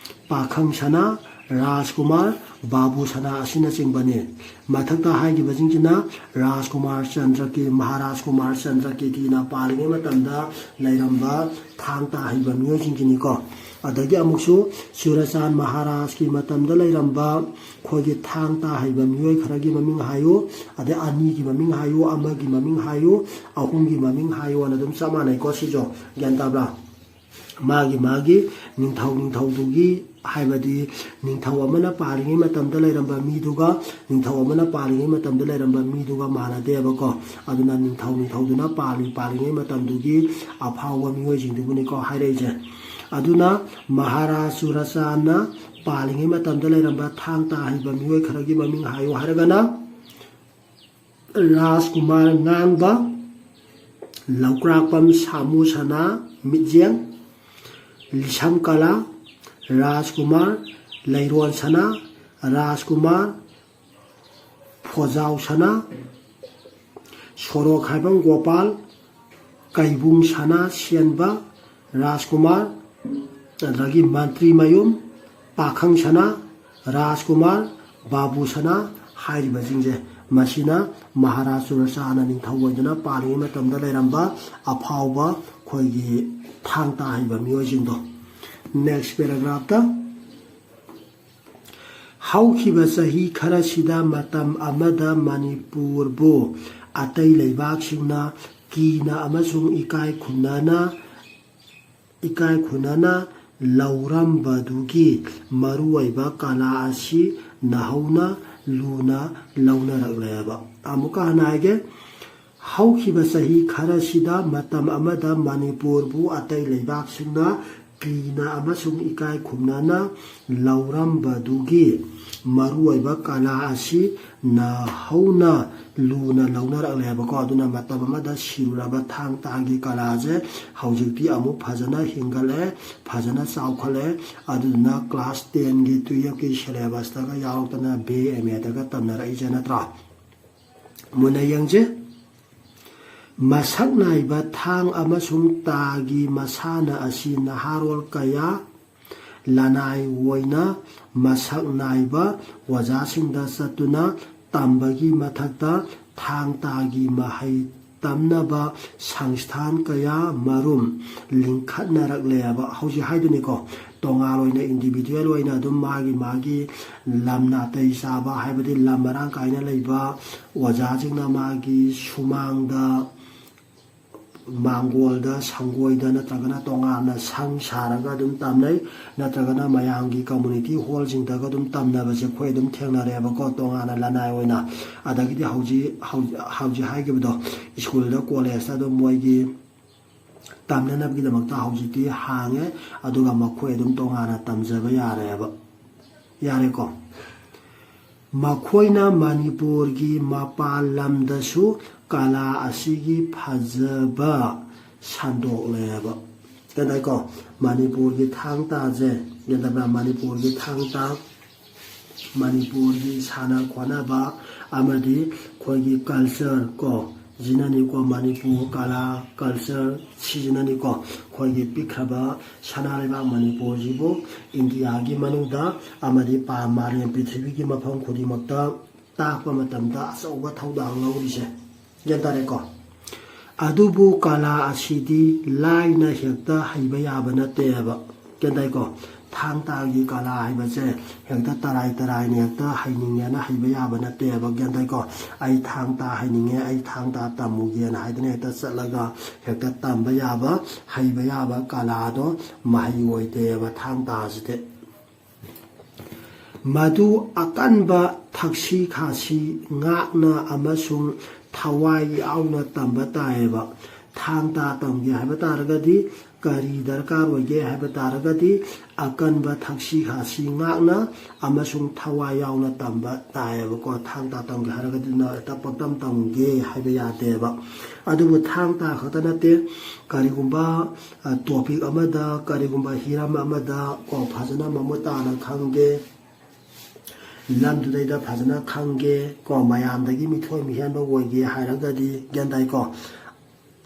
ꯄꯥꯈꯪ ꯁꯅꯥ, ꯔꯥꯖꯀꯨꯃꯥꯔ, ꯕꯥꯕꯨ ꯁꯅꯥ ꯑꯁꯤꯅꯆꯤꯡꯕꯅꯤ꯫ ꯃꯊꯛꯇ ꯍꯥꯏꯈꯤꯕꯁꯤꯡꯁꯤꯅ ꯔꯥꯖꯀꯨꯃꯥꯔ ꯆꯟꯗ꯭ꯔꯀꯤ, ꯃꯍꯥꯔꯥꯖ ꯀꯨꯃꯥꯔ ꯆꯟꯗ꯭ꯔꯀꯤꯔꯇꯤꯅ ꯄꯥꯜꯂꯤꯉꯩ ꯃꯇꯝꯗ ꯂꯩꯔꯝꯕ ꯊꯥꯡ ꯇꯥ ꯍꯩꯕ ꯃꯤꯑꯣꯏꯁꯤꯡꯁꯤꯅꯤꯀꯣ꯫ ꯑꯗꯒꯤ ꯑꯃꯨꯛꯁꯨ ꯆꯨꯔꯆꯥꯟ ꯃꯍꯥꯔꯥꯖꯀꯤ ꯃꯇꯝꯗ ꯂꯩꯔꯝꯕ ꯑꯩꯈꯣꯏꯒꯤ ꯊꯥꯡ ꯇꯥ ꯍꯩꯕ ꯃꯤꯑꯣꯏ ꯈꯔꯒꯤ ꯃꯃꯤꯡ ꯍꯥꯏꯌꯨ, ꯑꯗꯩ ꯑꯅꯤꯒꯤ ꯃꯃꯤꯡ ꯍꯥꯏꯌꯨ, ꯑꯃꯒꯤ ꯃꯃꯤꯡ ꯍꯥꯏꯌꯨ, ꯑꯍꯨꯝꯒꯤ ꯃꯃꯤꯡ ꯍꯥꯏꯌꯨ ꯑꯅ ꯑꯗꯨꯝ ꯆꯞ ꯃꯥꯟꯅꯩꯀꯣ꯫ ꯁꯤꯁꯨ ꯒ꯭ꯌꯥꯟ ꯇꯥꯕ꯭ꯔꯥ? ꯃꯥꯒꯤ ꯃꯥꯒꯤ ꯅꯤꯡꯊꯧ ꯅꯤꯡꯊꯧꯗꯨꯒꯤ, ꯍꯥꯏꯕꯗꯤ ꯅꯤꯡꯊꯧ ꯑꯃꯅ ꯄꯥꯜꯂꯤꯉꯩ ꯃꯇꯝꯗ ꯂꯩꯔꯝꯕ ꯃꯤꯗꯨꯒ ꯅꯤꯡꯊꯧ ꯑꯃꯅ ꯄꯥꯜꯂꯤꯉꯩ ꯃꯇꯝꯗ ꯂꯩꯔꯝꯕ ꯃꯤꯗꯨꯒ ꯃꯥꯟꯅꯗꯦꯕꯀꯣ꯫ ꯑꯗꯨꯅ ꯅꯤꯡꯊꯧ ꯅꯤꯡꯊꯧꯗꯨꯅ ꯄꯥꯜꯂꯤ, ꯄꯥꯜꯂꯤꯉꯩ ꯃꯇꯝꯗꯨꯒꯤ ꯑꯐꯥꯎꯕ ꯃꯤꯑꯣꯏꯁꯤꯡꯗꯨꯕꯨꯅꯤꯀꯣ ꯍꯥꯏꯔꯛꯏꯁꯦ꯫ ꯑꯗꯨꯅ ꯃꯍꯥꯔꯥꯖ ꯆꯨꯔꯆꯥꯟꯅ ꯄꯥꯜꯂꯤꯉꯩ ꯃꯇꯝꯗ ꯂꯩꯔꯝꯕ ꯊꯥꯡ ꯇꯥ ꯍꯩꯕ ꯃꯤꯑꯣꯏ ꯈꯔꯒꯤ ꯃꯃꯤꯡ ꯍꯥꯏꯌꯨ ꯍꯥꯏꯔꯒꯅ ꯔꯥꯖꯀꯨꯃꯥꯔ ꯉꯥꯡꯕ, ꯂꯧꯀ꯭ꯔꯥꯛꯄꯝ ꯁꯥꯃꯨ ꯁꯅꯥ ꯃꯤꯠꯌꯦꯡ, ꯂꯤꯁꯝ ꯀꯂꯥ, ꯔꯥꯖꯀꯨꯃꯥꯔ ꯂꯩꯔꯣꯟ ꯁꯅꯥ, ꯔꯥꯖꯀꯨꯃꯥꯔ ꯐꯣꯖꯥꯎ ꯁꯅꯥ, ꯁꯣꯔꯣꯛ ꯍꯥꯏꯕꯝ ꯒꯣꯄꯥꯜ, ꯀꯩꯕꯨꯡ ꯁꯅꯥ ꯁꯦꯟꯕ, ꯔꯥꯖꯀꯨꯃꯥꯔ, ꯑꯗꯒꯤ ꯃꯟꯇ꯭ꯔꯤ ꯃꯌꯨꯝ, ꯄꯥꯈꯪ ꯁꯅꯥ, ꯔꯥꯖꯀꯨꯃꯥꯔ, ꯕꯥꯕꯨ ꯁꯅꯥ ꯍꯥꯏꯔꯤꯕꯁꯤꯡꯁꯦ, ꯃꯁꯤꯅ ꯃꯍꯥꯔꯥꯖ ꯆꯨꯔꯆꯥꯟꯗ ꯅꯤꯡꯊꯧ ꯑꯣꯏꯗꯨꯅ ꯄꯥꯜꯂꯤꯉꯩ ꯃꯇꯝꯗ ꯂꯩꯔꯝꯕ ꯑꯐꯥꯎꯕ ꯑꯩꯈꯣꯏꯒꯤ ꯊꯥꯡ ꯇꯥ ꯍꯩꯕ ꯃꯤꯑꯣꯏꯁꯤꯡꯗꯣ꯫ Next paragraphꯇ ꯍꯧꯈꯤꯕ ꯆꯍꯤ ꯈꯔꯁꯤꯗ ꯃꯇꯝ ꯑꯃꯗ ꯃꯅꯤꯄꯨꯔꯕꯨ ꯑꯇꯩ ꯂꯩꯕꯥꯛꯁꯤꯡꯅ ꯀꯤꯅ ꯑꯃꯁꯨꯡ ꯏꯀꯥꯏ ꯈꯨꯝꯅꯅ ꯏꯀꯥꯏ ꯈꯨꯝꯅꯅ ꯂꯧꯔꯝꯕꯗꯨꯒꯤ ꯃꯔꯨꯑꯣꯏꯕ ꯀꯂꯥ ꯑꯁꯤ ꯅꯧꯍꯧꯅ ꯂꯨꯅ ꯂꯧꯅꯔꯛꯂꯦꯕ꯫ ꯑꯃꯨꯛꯀ ꯍꯟꯅ ꯍꯥꯏꯒꯦ, ꯍꯧꯈꯤꯕ ꯆꯍꯤ ꯈꯔꯁꯤꯗ ꯃꯇꯝ ꯑꯃꯗ ꯃꯅꯤꯄꯨꯔꯕꯨ ꯑꯇꯩ ꯂꯩꯕꯥꯛꯁꯤꯡꯅ ꯀꯤꯅ ꯑꯃꯁꯨꯡ ꯏꯀꯥꯏ ꯈꯨꯝꯅꯅ ꯂꯧꯔꯝꯕꯗꯨꯒꯤ ꯃꯔꯨꯑꯣꯏꯕ ꯀꯂꯥ ꯑꯁꯤ ꯅꯧꯍꯧꯅ ꯂꯨꯅ ꯂꯧꯅꯔꯛꯂꯦꯕꯀꯣ꯫ ꯑꯗꯨꯅ ꯃꯇꯝ ꯑꯃꯗ ꯁꯤꯔꯨꯔꯕ ꯊꯥꯡ ꯇꯥꯒꯤ ꯀꯂꯥꯁꯦ ꯍꯧꯖꯤꯛꯇꯤ ꯑꯃꯨꯛ ꯐꯖꯅ ꯍꯤꯡꯒꯠꯂꯦ, ꯐꯖꯅ ꯆꯥꯎꯈꯠꯂꯦ꯫ ꯑꯗꯨꯗꯨꯅ class ten ꯒꯤ, twelve ꯀꯤ syllabus tug ꯌꯥꯎꯔꯛꯇꯅ B A M A ꯗꯒ ꯇꯝꯅꯔꯛꯏꯁꯦ ꯅꯠꯇ꯭ꯔꯥ? ꯃꯨꯟꯅ ꯌꯦꯡꯁꯦ꯫ ꯃꯁꯛ ꯅꯥꯏꯕ ꯊꯥꯡ ꯑꯃꯁꯨꯡ ꯇꯥꯒꯤ ꯃꯁꯥꯟꯅ ꯑꯁꯤ ꯅꯍꯥꯔꯣꯜ ꯀꯌꯥ ꯂꯅꯥꯏ ꯑꯣꯏꯅ ꯃꯁꯛ ꯅꯥꯏꯕ ꯑꯣꯖꯥꯁꯤꯡꯗ ꯆꯠꯇꯨꯅ ꯇꯝꯕꯒꯤ ꯃꯊꯛꯇ ꯊꯥꯡ ꯇꯥꯒꯤ ꯃꯍꯩ ꯇꯝꯅꯕ ꯁꯪꯁꯊꯥꯟ ꯀꯌꯥ ꯃꯔꯨꯝ ꯂꯤꯡꯈꯠꯅꯔꯛꯂꯦꯕ꯫ ꯍꯧꯖꯤꯛ ꯍꯥꯏꯗꯨꯅꯤꯀꯣ, ꯇꯣꯉꯥꯟ ꯑꯣꯏꯅ individual ꯑꯣꯏꯅ ꯑꯗꯨꯝ ꯃꯥꯒꯤ ꯃꯥꯒꯤ ꯂꯝ ꯅꯥꯇꯩ ꯆꯥꯕ, ꯍꯥꯏꯕꯗꯤ ꯂꯝ ꯃꯔꯥꯡ ꯀꯥꯏꯅ ꯂꯩꯕ ꯑꯣꯖꯥꯁꯤꯡꯅ ꯃꯥꯒꯤ ꯁꯨꯃꯥꯡꯗ, ꯃꯥꯡꯒꯣꯜꯗ, ꯁꯪꯒꯣꯏꯗ ꯅꯠꯇ꯭ꯔꯒꯅ ꯇꯣꯉꯥꯟꯅ ꯁꯪ ꯁꯥꯔꯒ ꯑꯗꯨꯝ ꯇꯝꯅꯩ, ꯅꯠꯇ꯭ꯔꯒꯅ ꯃꯌꯥꯝꯒꯤ community hall ꯁꯤꯡꯗꯒ ꯑꯗꯨꯝ ꯇꯝꯅꯕꯁꯦ ꯑꯩꯈꯣꯏ ꯑꯗꯨꯝ ꯊꯦꯡꯅꯔꯦꯕꯀꯣ, ꯇꯣꯉꯥꯟꯅ ꯂꯅꯥꯏ ꯑꯣꯏꯅ꯫ ꯑꯗꯒꯤꯗꯤ ꯍꯧꯖꯤꯛ, ꯍꯧꯖꯤꯛ, ꯍꯧꯖꯤꯛ ꯍꯥꯏꯈꯤꯕꯗꯣ, school ꯗ, college ꯇ ꯑꯗꯨꯝ ꯃꯣꯏꯒꯤ ꯇꯝꯅꯅꯕꯒꯤꯗꯃꯛꯇ ꯍꯧꯖꯤꯛꯇꯤ ꯍꯥꯡꯉꯦ, ꯑꯗꯨꯒ ꯃꯈꯣꯏ ꯑꯗꯨꯝ ꯇꯣꯉꯥꯟꯅ ꯇꯝꯖꯕ ꯌꯥꯔꯦꯕ, ꯌꯥꯔꯦꯀꯣ꯫ ꯃꯈꯣꯏꯅ ꯃꯅꯤꯄꯨꯔꯒꯤ ꯃꯄꯥꯟ ꯂꯝꯗꯁꯨ ꯀꯂꯥ ꯑꯁꯤꯒꯤ ꯐꯖꯕ ꯁꯟꯗꯣꯛꯂꯦꯕ꯫ ꯀꯩꯅꯣ ꯇꯥꯏꯀꯣ, ꯃꯅꯤꯄꯨꯔꯒꯤ ꯊꯥꯡ ꯇꯥꯁꯦ, ꯒ꯭ꯌꯥꯟ ꯇꯥꯕ꯭ꯔꯥ? ꯃꯅꯤꯄꯨꯔꯒꯤ ꯊꯥꯡ ꯇꯥ, ꯃꯅꯤꯄꯨꯔꯒꯤ ꯁꯥꯟꯅ ꯈꯣꯠꯅꯕ ꯑꯃꯗꯤ ꯑꯩꯈꯣꯏꯒꯤ culture ꯀꯣ, ꯁꯤꯅꯅꯤꯀꯣ, ꯃꯅꯤꯄꯨꯔ ꯀꯂꯥ, culture ꯁꯤꯁꯤꯅꯅꯤꯀꯣ ꯑꯩꯈꯣꯏꯒꯤ ꯄꯤꯛꯈ꯭ꯔꯕ ꯁꯅꯥ ꯂꯩꯕꯥꯛ ꯃꯅꯤꯄꯨꯔꯁꯤꯕꯨ ꯏꯟꯗꯤꯌꯥꯒꯤ ꯃꯅꯨꯡꯗ ꯑꯃꯗꯤ ꯄꯥ-, ꯃꯥꯂꯦꯝ ꯄ꯭ꯔꯤꯊꯤꯕꯤꯒꯤ ꯃꯐꯝ ꯈꯨꯗꯤꯡꯃꯛꯇ ꯇꯥꯛꯄ ꯃꯇꯝꯗ ꯑꯆꯧꯕ ꯊꯧꯗꯥꯡ ꯂꯧꯔꯤꯁꯦ꯫ ꯒ꯭ꯌꯥꯟ ꯇꯥꯔꯦꯀꯣ? ꯑꯗꯨꯕꯨ ꯀꯂꯥ ꯑꯁꯤꯗꯤ ꯂꯥꯏꯅ ꯍꯦꯛꯇ ꯍꯩꯕ ꯌꯥꯕ ꯅꯠꯇꯦꯕ꯫ ꯒ꯭ꯌꯥꯟ ꯇꯥꯏꯀꯣ? ꯊꯥꯡ ꯇꯥꯒꯤ ꯀꯂꯥ ꯍꯥꯏꯕꯁꯦ ꯍꯦꯛꯇ ꯇꯔꯥꯏ ꯇꯔꯥꯏꯅ ꯍꯦꯛꯇ ꯍꯩꯅꯤꯡꯉꯦꯅ ꯍꯩꯕ ꯌꯥꯕ ꯅꯠꯇꯦꯕ, ꯒ꯭ꯌꯥꯟ ꯇꯥꯏꯀꯣ? "ꯑꯩ ꯊꯥꯡ ꯇꯥ ꯍꯩꯅꯤꯡꯉꯦ, ꯑꯩ ꯊꯥꯡ ꯇꯥ ꯇꯝꯃꯨꯒꯦꯅ" ꯍꯥꯏꯗꯅ ꯍꯦꯛꯇ ꯆꯠꯂꯒ ꯍꯦꯛꯇ ꯇꯝꯕ ꯌꯥꯕ, ꯍꯩꯕ ꯌꯥꯕ ꯀꯂꯥꯗꯣ ꯃꯍꯩ ꯑꯣꯏꯗꯦꯕ ꯊꯥꯡ ꯇꯥꯁꯤꯗꯤ꯫ ꯃꯗꯨ ꯑꯀꯟꯕ ꯊꯛꯁꯤ ꯈꯥꯁꯤ ꯉꯥꯛꯅ ꯑꯃꯁꯨꯡ ꯊꯋꯥꯏ ꯌꯥꯎꯅ ꯇꯝꯕ ꯇꯥꯏꯌꯦꯕ꯫ ꯊꯥꯡ ꯇꯥ ꯇꯝꯒꯦ ꯍꯥꯏꯕ ꯇꯥꯔꯒꯗꯤ ꯀꯔꯤ ꯗꯔꯀꯥꯔ ꯑꯣꯏꯒꯦ ꯍꯥꯏꯕ ꯇꯥꯔꯒꯗꯤ, ꯑꯀꯟꯕ ꯊꯛꯁꯤ ꯈꯥꯁꯤ ꯉꯥꯛꯅ ꯑꯃꯁꯨꯡ ꯊꯋꯥꯏ ꯌꯥꯎꯅ ꯇꯝꯕ ꯇꯥꯏꯌꯦꯕꯀꯣ꯫ ꯊꯥꯡ ꯇꯥ ꯇꯝꯒꯦ ꯍꯥꯏꯔꯒꯗꯤ ꯅꯪ ꯍꯦꯛꯇ ꯄꯪꯇꯝ ꯇꯝꯒꯦ ꯍꯥꯏꯕ ꯌꯥꯗꯦꯕ꯫ ꯑꯗꯨꯕꯨ ꯊꯥꯡ ꯇꯥ ꯈꯛꯇ ꯅꯠꯇꯦ, ꯀꯔꯤꯒꯨꯝꯕ, ꯑ, topic ꯑꯃꯗ, ꯀꯔꯤꯒꯨꯝꯕ ꯍꯤꯔꯝ ꯑꯃꯗ ꯀꯣ, ꯐꯖꯅ ꯃꯃꯨꯠ ꯇꯥꯅ ꯈꯪꯒꯦ, ꯂꯝꯗꯨꯗꯩꯗ ꯐꯖꯅ ꯈꯪꯒꯦ ꯀꯣ, ꯃꯌꯥꯝꯗꯒꯤ ꯃꯤꯊꯣꯏ ꯃꯤꯍꯦꯟꯕ ꯑꯣꯏꯒꯦ ꯍꯥꯏꯔꯒꯗꯤ, ꯒ꯭ꯌꯥꯟ ꯇꯥꯏꯀꯣ?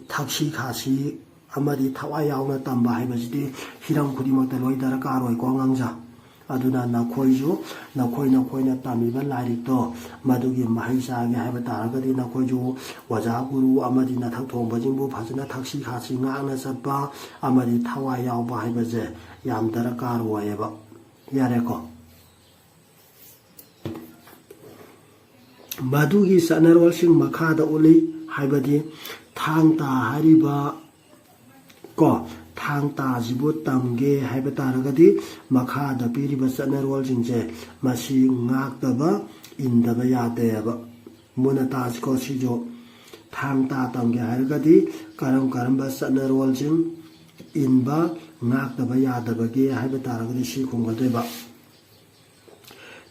ꯊꯛꯁꯤ ꯈꯥꯁꯤ ꯑꯃꯗꯤ ꯊꯋꯥꯏ ꯌꯥꯎꯅ ꯇꯝꯕ ꯍꯥꯏꯕꯁꯤꯗꯤ ꯍꯤꯔꯝ ꯈꯨꯗꯤꯡꯃꯛꯇ ꯂꯣꯏ ꯗꯔꯀꯥꯔ ꯑꯣꯏꯀꯣ, ꯑꯉꯥꯡꯁꯥ꯫ ꯑꯗꯨꯅ ꯅꯈꯣꯏꯁꯨ, ꯅꯈꯣꯏ ꯅꯈꯣꯏꯅ ꯇꯝꯃꯤꯕ ꯂꯥꯏꯔꯤꯛꯇꯣ, ꯃꯗꯨꯒꯤ ꯃꯍꯩ ꯆꯥꯒꯦ ꯍꯥꯏꯕ ꯇꯥꯔꯒꯗꯤ ꯅꯈꯣꯏꯁꯨ ꯑꯣꯖꯥ ꯒꯨꯔꯨ ꯑꯃꯗꯤ ꯅꯊꯛ ꯊꯣꯡꯕꯁꯤꯡꯕꯨ ꯐꯖꯅ ꯊꯛꯁꯤ ꯈꯥꯁꯤ ꯉꯥꯛꯅ ꯆꯠꯄ ꯑꯃꯗꯤ ꯊꯋꯥꯏ ꯌꯥꯎꯕ ꯍꯥꯏꯕꯁꯦ ꯌꯥꯝ ꯗꯔꯀꯥꯔ ꯑꯣꯏꯌꯦꯕ꯫ ꯌꯥꯔꯦꯀꯣ? ꯃꯗꯨꯒꯤ ꯆꯠꯅꯔꯣꯜꯁꯤꯡ ꯃꯈꯥꯗ ꯎꯠꯂꯤ, ꯍꯥꯏꯕꯗꯤ ꯊꯥꯡ ꯇꯥ ꯍꯥꯏꯔꯤꯕ ꯀꯣ, ꯊꯥꯡ ꯇꯥꯁꯤꯕꯨ ꯇꯝꯒꯦ ꯍꯥꯏꯕ ꯇꯥꯔꯒꯗꯤ ꯃꯈꯥꯗ ꯄꯤꯔꯤꯕ ꯆꯠꯅꯔꯣꯜꯁꯤꯡꯁꯦ ꯃꯁꯤ ꯉꯥꯛꯇꯕ, ꯏꯟꯗꯕ ꯌꯥꯗꯦꯕ꯫ ꯃꯨꯟꯅ ꯇꯥꯁꯤꯀꯣ, ꯁꯤꯁꯨ ꯊꯥꯡ ꯇꯥ ꯇꯝꯒꯦ ꯍꯥꯏꯔꯒꯗꯤ ꯀꯔꯝ ꯀꯔꯝꯕ ꯆꯠꯅꯔꯣꯜꯁꯤꯡ ꯏꯟꯕ, ꯉꯥꯛꯇꯕ ꯌꯥꯗꯕꯒꯦ ꯍꯥꯏꯕ ꯇꯥꯔꯒꯗꯤ ꯁꯤ ꯈꯨꯝꯒꯗꯣꯏꯕ꯫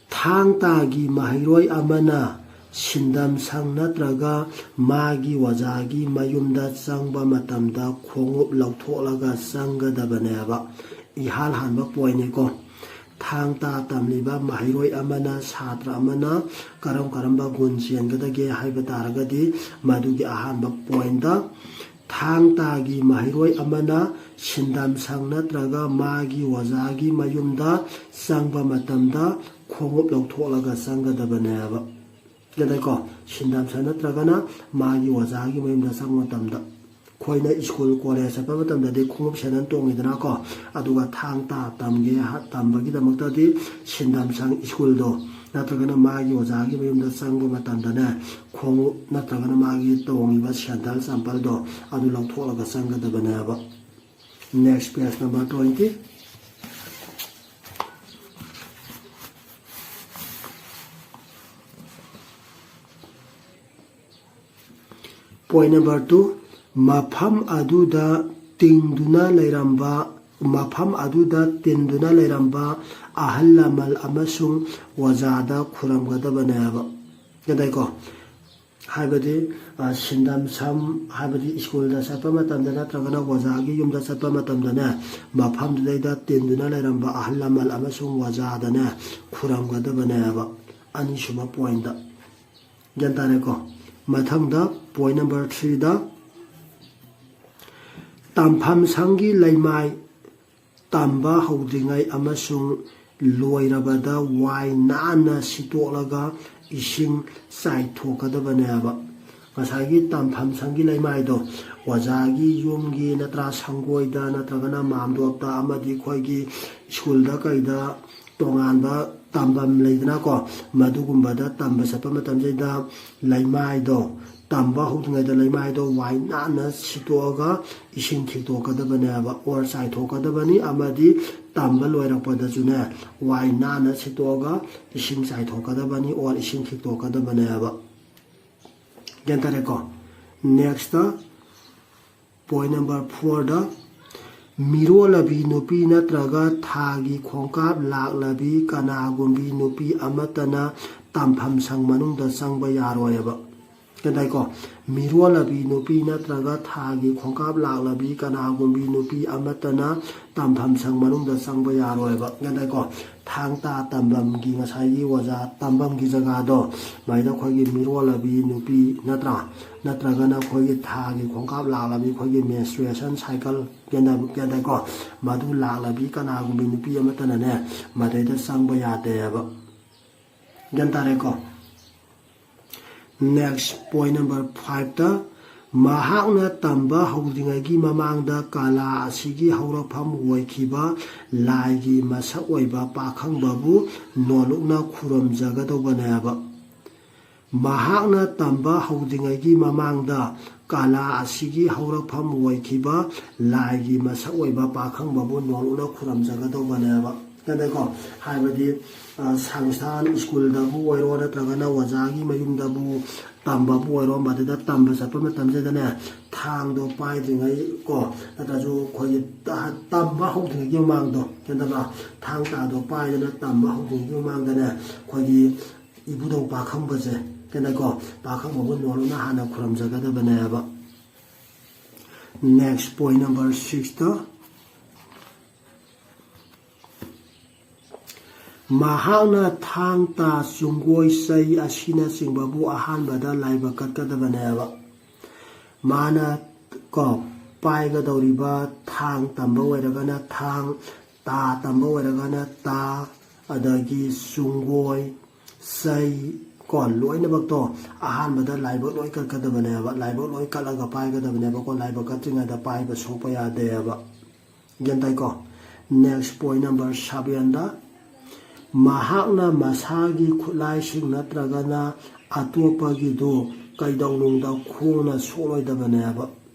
ꯊꯥꯡ ꯇꯥꯒꯤ ꯃꯍꯩꯔꯣꯏ ꯑꯃꯅ ꯁꯤꯟꯗꯝ ꯁꯪ ꯅꯠꯇ꯭ꯔꯒ ꯃꯥꯒꯤ ꯑꯣꯖꯥꯒꯤ ꯃꯌꯨꯝꯗ ꯆꯪꯕ ꯃꯇꯝꯗ ꯈꯣꯡꯎꯞ ꯂꯧꯊꯣꯛꯂꯒ ꯆꯪꯒꯗꯕꯅꯦꯕ꯫ ꯏꯍꯥꯟ ꯍꯥꯟꯕ ꯄꯣꯏꯟꯅꯤꯀꯣ꯫ ꯊꯥꯡ ꯇꯥ ꯇꯝꯂꯤꯕ ꯃꯍꯩꯔꯣꯏ ꯑꯃꯅ, ꯁꯥꯇ꯭ꯔ ꯑꯃꯅ ꯀꯔꯝ ꯀꯔꯝꯕ ꯒꯨꯟ ꯆꯦꯟꯒꯗꯒꯦ ꯍꯥꯏꯕ ꯇꯥꯔꯒꯗꯤ, ꯃꯗꯨꯒꯤ ꯑꯍꯥꯟꯕ ꯄꯣꯏꯟꯗ ꯊꯥꯡ ꯇꯥꯒꯤ ꯃꯍꯩꯔꯣꯏ ꯑꯃꯅ ꯁꯤꯟꯗꯝ ꯁꯪ ꯅꯠꯇ꯭ꯔꯒ ꯃꯥꯒꯤ ꯑꯣꯖꯥꯒꯤ ꯃꯌꯨꯝꯗ ꯆꯪꯕ ꯃꯇꯝꯗ ꯈꯣꯡꯎꯞ ꯂꯧꯊꯣꯛꯂꯒ ꯆꯪꯒꯗꯕꯅꯦꯕ꯫ ꯒ꯭ꯌꯥꯟ ꯇꯥꯏꯀꯣ? ꯁꯤꯟꯗꯝ ꯁꯪ ꯅꯠꯇ꯭ꯔꯒꯅ ꯃꯥꯒꯤ ꯑꯣꯖꯥꯒꯤ ꯃꯌꯨꯝꯗ ꯆꯪꯕ ꯃꯇꯝꯗ ꯑꯩꯈꯣꯏꯅ ꯁ꯭ꯀꯨꯜ ꯀꯣꯂꯦꯖ ꯆꯠꯄ ꯃꯇꯝꯗꯗꯤ ꯈꯣꯡꯎꯞ ꯁꯦꯟꯗꯟ ꯇꯣꯡꯉꯤꯗꯅꯀꯣ꯫ ꯑꯗꯨꯒ ꯊꯥꯡ ꯇꯥ ꯇꯝꯒꯦ ꯍꯥ-, ꯇꯝꯕꯒꯤꯗꯃꯛꯇꯗꯤ ꯁꯤꯟꯗꯝ ꯁꯪ ꯁ꯭ꯀꯨꯜꯗꯣ ꯅꯠꯇ꯭ꯔꯒꯅ ꯃꯥꯒꯤ ꯑꯣꯖꯥꯒꯤ ꯃꯌꯨꯝꯗ ꯆꯪꯕ ꯃꯇꯝꯗꯅꯦ, ꯈꯣꯡꯎꯞ ꯅꯠꯇ꯭ꯔꯒꯅ ꯃꯥꯒꯤ ꯇꯣꯡꯉꯤꯕ ꯁꯦꯟꯗꯜ ꯆꯝꯄꯜꯗꯣ ꯑꯗꯨ ꯂꯧꯊꯣꯛꯂꯒ ꯆꯪꯒꯗꯕꯅꯦꯕ꯫ Next page number twenty. Point number two, ꯃꯐꯝ ꯑꯗꯨꯗ ꯇꯤꯡꯗꯨꯅ ꯂꯩꯔꯝꯕ, ꯃꯐꯝ ꯑꯗꯨꯗ ꯇꯤꯟꯗꯨꯅ ꯂꯩꯔꯝꯕ ꯑꯍꯜ ꯂꯃꯟ ꯑꯃꯁꯨꯡ ꯑꯣꯖꯥꯗ ꯈꯨꯔꯝꯒꯗꯕꯅꯦꯕ꯫ ꯒ꯭ꯌꯥꯟ ꯇꯥꯏꯀꯣ? ꯍꯥꯏꯕꯗꯤ, ꯑ, ꯁꯤꯟꯗꯝ ꯁꯝ, ꯍꯥꯏꯕꯗꯤ ꯁ꯭ꯀꯨꯜꯗ ꯆꯠꯄ ꯃꯇꯝꯗ ꯅꯠꯇ꯭ꯔꯒꯅ ꯑꯣꯖꯥꯒꯤ ꯌꯨꯝꯗ ꯆꯠꯄ ꯃꯇꯝꯗꯅꯦ, ꯃꯐꯝꯗꯨꯗꯩꯗ ꯇꯤꯟꯗꯨꯅ ꯂꯩꯔꯝꯕ ꯑꯍꯜ ꯂꯃꯟ ꯑꯃꯁꯨꯡ ꯑꯣꯖꯥꯗꯅꯦ ꯈꯨꯔꯝꯒꯗꯕꯅꯦꯕ꯫ ꯑꯅꯤꯁꯨꯕ ꯄꯣꯏꯟꯗ꯫ ꯒ꯭ꯌꯥꯟ ꯇꯥꯔꯦꯀꯣ? ꯃꯊꯪꯗ ꯄꯣꯏꯟ ꯅꯝꯕꯔ ꯊ꯭ꯔꯤꯗ, ꯇꯝꯐꯝ ꯁꯪꯒꯤ ꯂꯩꯃꯥꯏ ꯇꯝꯕ ꯍꯧꯗ꯭ꯔꯤꯉꯩ ꯑꯃꯁꯨꯡ ꯂꯣꯏꯔꯕꯗ ꯋꯥꯏ ꯅꯥꯟꯅ ꯁꯤꯠꯇꯣꯛꯂꯒ ꯏꯁꯤꯡ ꯆꯥꯏꯊꯣꯛꯀꯗꯕꯅꯦꯕ꯫ ꯉꯁꯥꯏꯒꯤ ꯇꯝꯐꯝ ꯁꯪꯒꯤ ꯂꯩꯃꯥꯏꯗꯣ ꯑꯣꯖꯥꯒꯤ ꯌꯨꯝꯒꯤ ꯅꯠꯇ꯭ꯔꯥ ꯁꯪꯒꯣꯏꯗ ꯅꯠꯇ꯭ꯔꯒꯅ ꯃꯥꯝꯗꯣꯞꯇ ꯑꯃꯗꯤ ꯑꯩꯈꯣꯏꯒꯤ ꯁ꯭ꯀꯨꯜꯗ ꯀꯩꯗ ꯇꯣꯉꯥꯟꯕ ꯇꯝꯐꯝ ꯂꯩꯗꯅꯀꯣ, ꯃꯗꯨꯒꯨꯝꯕꯗ ꯇꯝꯕ ꯆꯠꯄ ꯃꯇꯝꯁꯤꯗ ꯂꯩꯃꯥꯏꯗꯣ, ꯇꯝꯕ ꯍꯧꯗ꯭ꯔꯤꯉꯩꯗ ꯂꯩꯃꯥꯏꯗꯣ ꯋꯥꯏ ꯅꯥꯟꯅ ꯁꯤꯠꯇꯣꯛꯑꯒ ꯏꯁꯤꯡ ꯈꯤꯛꯇꯣꯛꯀꯗꯕꯅꯦꯕ, or ꯆꯥꯏꯊꯣꯛꯀꯗꯕꯅꯤ꯫ ꯑꯃꯗꯤ ꯇꯝꯕ ꯂꯣꯏꯔꯛꯄꯗꯁꯨꯅꯦ, ꯋꯥꯏ ꯅꯥꯟꯅ ꯁꯤꯠꯇꯣꯛꯑꯒ ꯏꯁꯤꯡ ꯆꯥꯏꯊꯣꯛꯀꯗꯕꯅꯤ, or ꯏꯁꯤꯡ ꯈꯤꯛꯇꯣꯛꯀꯗꯕꯅꯦꯕ꯫ ꯒ꯭ꯌꯥꯟ ꯇꯥꯔꯦꯀꯣ? Next, ꯄꯣꯏꯟ ꯅꯝꯕꯔ ꯐꯣꯔꯗ, ꯃꯤꯔꯣꯜꯂꯕꯤ ꯅꯨꯄꯤ ꯅꯠꯇ꯭ꯔꯒ ꯊꯥꯒꯤ ꯈꯣꯡꯀꯥꯞ ꯂꯥꯛꯂꯕꯤ ꯀꯅꯥꯒꯨꯝꯕꯤ ꯅꯨꯄꯤ ꯑꯃꯠꯇꯅ ꯇꯝꯐꯝ ꯁꯪ ꯃꯅꯨꯡꯗ ꯆꯪꯕ ꯌꯥꯔꯣꯏꯕ꯫ ꯒ꯭ꯌꯥꯟ ꯇꯥꯏꯀꯣ? ꯃꯤꯔꯣꯜꯂꯕꯤ ꯅꯨꯄꯤ ꯅꯠꯇ꯭ꯔꯒ ꯊꯥꯒꯤ ꯈꯣꯡꯀꯥꯞ ꯂꯥꯛꯂꯕꯤ ꯀꯅꯥꯒꯨꯝꯕꯤ ꯅꯨꯄꯤ ꯑꯃꯠꯇꯅ ꯇꯝꯐꯝ ꯁꯪ ꯃꯅꯨꯡꯗ ꯆꯪꯕ ꯌꯥꯔꯣꯏꯕ꯫ ꯒ꯭ꯌꯥꯟ ꯇꯥꯏꯀꯣ? ꯊꯥꯡ ꯇꯥ ꯇꯝꯐꯝꯒꯤ, ꯉꯁꯥꯏꯒꯤ ꯑꯣꯖꯥ ꯇꯝꯐꯝꯒꯤ ꯖꯒꯥꯗꯣ, ꯃꯗꯩꯗ ꯑꯩꯈꯣꯏꯒꯤ ꯃꯤꯔꯣꯜꯂꯕꯤ ꯅꯨꯄꯤ ꯅꯠꯇ꯭ꯔꯥ, ꯅꯠꯇ꯭ꯔꯒꯅ ꯑꯩꯈꯣꯏꯒꯤ ꯊꯥꯒꯤ ꯈꯣꯡꯀꯥꯞ ꯂꯥꯛꯂꯕꯤ, ꯑꯩꯈꯣꯏꯒꯤ menstruation cycle, ꯒ꯭ꯌꯥꯟ ꯇꯥꯏ-, ꯒ꯭ꯌꯥꯟ ꯇꯥꯏꯀꯣ? ꯃꯗꯨ ꯂꯥꯛꯂꯕꯤ ꯀꯅꯥꯒꯨꯝꯕꯤ ꯅꯨꯄꯤ ꯑꯃꯠꯇꯅꯅꯦ, ꯃꯗꯩꯗ ꯆꯪꯕ ꯌꯥꯗꯦꯕ꯫ ꯒ꯭ꯌꯥꯟ ꯇꯥꯔꯦꯀꯣ? Next, ꯄꯣꯏꯟ ꯅꯝꯕꯔ ꯐꯥꯏꯚꯇ, ꯃꯍꯥꯛꯅ ꯇꯝꯕ ꯍꯧꯗ꯭ꯔꯤꯉꯩꯒꯤ ꯃꯃꯥꯡꯗ ꯀꯂꯥ ꯑꯁꯤꯒꯤ ꯍꯧꯔꯛꯐꯝ ꯑꯣꯏꯈꯤꯕ ꯂꯥꯏꯒꯤ ꯃꯁꯛ ꯑꯣꯏꯕ ꯄꯥꯈꯪꯕꯕꯨ ꯅꯣꯜꯂꯨꯛꯅ ꯈꯨꯔꯨꯝꯖꯒꯗꯧꯕꯅꯦꯕ꯫ ꯃꯍꯥꯛꯅ ꯇꯝꯕ ꯍꯧꯗ꯭ꯔꯤꯉꯩꯒꯤ ꯃꯃꯥꯡꯗ ꯀꯂꯥ ꯑꯁꯤꯒꯤ ꯍꯧꯔꯛꯐꯝ ꯑꯣꯏꯈꯤꯕ ꯂꯥꯏꯒꯤ ꯃꯁꯛ ꯑꯣꯏꯕ ꯄꯥꯈꯪꯕꯕꯨ ꯅꯣꯜꯂꯨꯛꯅ ꯈꯨꯔꯨꯝꯖꯒꯗꯧꯕꯅꯦꯕ꯫ ꯀꯩꯗꯀꯣ? ꯍꯥꯏꯕꯗꯤ, ꯑ, ꯁꯪꯁꯊꯥꯟ, ꯁ꯭ꯀꯨꯜꯗꯕꯨ ꯑꯣꯏꯔꯣ, ꯅꯠꯇ꯭ꯔꯒꯅ ꯑꯣꯖꯥꯒꯤ ꯃꯌꯨꯝꯗꯕꯨ ꯇꯝꯕꯕꯨ ꯑꯣꯏꯔꯣ, ꯃꯗꯨꯗ ꯇꯝꯕ ꯆꯠꯄ ꯃꯇꯝꯁꯤꯗꯅꯦ, ꯊꯥꯡꯗꯣ ꯄꯥꯏꯗ꯭ꯔꯤꯉꯩ ꯀꯣ, ꯅꯠꯇ꯭ꯔꯁꯨ ꯑꯩꯈꯣꯏꯒꯤ ꯇ-, ꯇꯝꯕ ꯍꯧꯗ꯭ꯔꯤꯉꯩꯒꯤ ꯃꯃꯥꯡꯗꯣ, ꯀꯩꯗꯧꯕ? ꯊꯥꯡ ꯇꯥꯗꯣ ꯄꯥꯏꯗꯅ ꯇꯝꯕ ꯍꯧꯗ꯭ꯔꯤꯉꯩꯒꯤ ꯃꯃꯥꯡꯗꯅꯦ, ꯑꯩꯈꯣꯏꯒꯤ ꯏꯕꯨꯙꯧ ꯄꯥꯈꯪꯕꯁꯦ, ꯀꯩꯗꯀꯣ? ꯄꯥꯈꯪꯕꯕꯨ ꯅꯣꯜꯂꯨꯛꯅ ꯍꯥꯟꯅ ꯈꯨꯔꯨꯝꯖꯒꯗꯕꯅꯦꯕ꯫ Next point number sixꯇ, ꯃꯍꯥꯛꯅ ꯊꯥꯡ, ꯇꯥ, ꯆꯨꯡꯒꯣꯏ, ꯆꯩ ꯑꯁꯤꯅꯆꯤꯡꯕꯕꯨ ꯑꯍꯥꯟꯕꯗ ꯂꯥꯏꯕꯛ ꯀꯠꯀꯗꯕꯅꯦꯕ꯫ ꯃꯥꯅ ꯀꯣ, ꯄꯥꯏꯒꯗꯧꯔꯤꯕ ꯊꯥꯡ ꯇꯝꯕ ꯑꯣꯏꯔꯒꯅ ꯊꯥꯡ, ꯇꯥ ꯇꯝꯕ ꯑꯣꯏꯔꯒꯅ ꯇꯥ, ꯑꯗꯒꯤ ꯆꯨꯡꯒꯣꯏ, ꯆꯩ ꯀꯣ, ꯂꯣꯏꯅꯃꯛꯇꯣ ꯑꯍꯥꯟꯕꯗ ꯂꯥꯏꯕꯛ ꯂꯣꯏ ꯀꯠꯀꯗꯕꯅꯦꯕ꯫ ꯂꯥꯏꯕꯛ ꯂꯣꯏ ꯀꯠꯂꯒ ꯄꯥꯏꯒꯗꯕꯅꯦꯕꯀꯣ꯫ ꯂꯥꯏꯕꯛ ꯀꯠꯇ꯭ꯔꯤꯉꯩꯗ ꯄꯥꯏꯕ ꯁꯣꯛꯄ ꯌꯥꯗꯦꯕ꯫ ꯒ꯭ꯌꯥꯟ ꯇꯥꯏꯀꯣ? Next point number sevenꯗ, ꯃꯍꯥꯛꯅ ꯃꯁꯥꯒꯤ ꯈꯨꯠꯂꯥꯏꯁꯤꯡ ꯅꯠꯇ꯭ꯔꯒꯅ ꯑꯇꯣꯞꯄꯒꯤꯗꯨ ꯀꯩꯗꯧꯅꯨꯡꯗ ꯈꯣꯡꯅ ꯁꯣꯛꯂꯣꯏꯗꯕꯅꯦꯕ꯫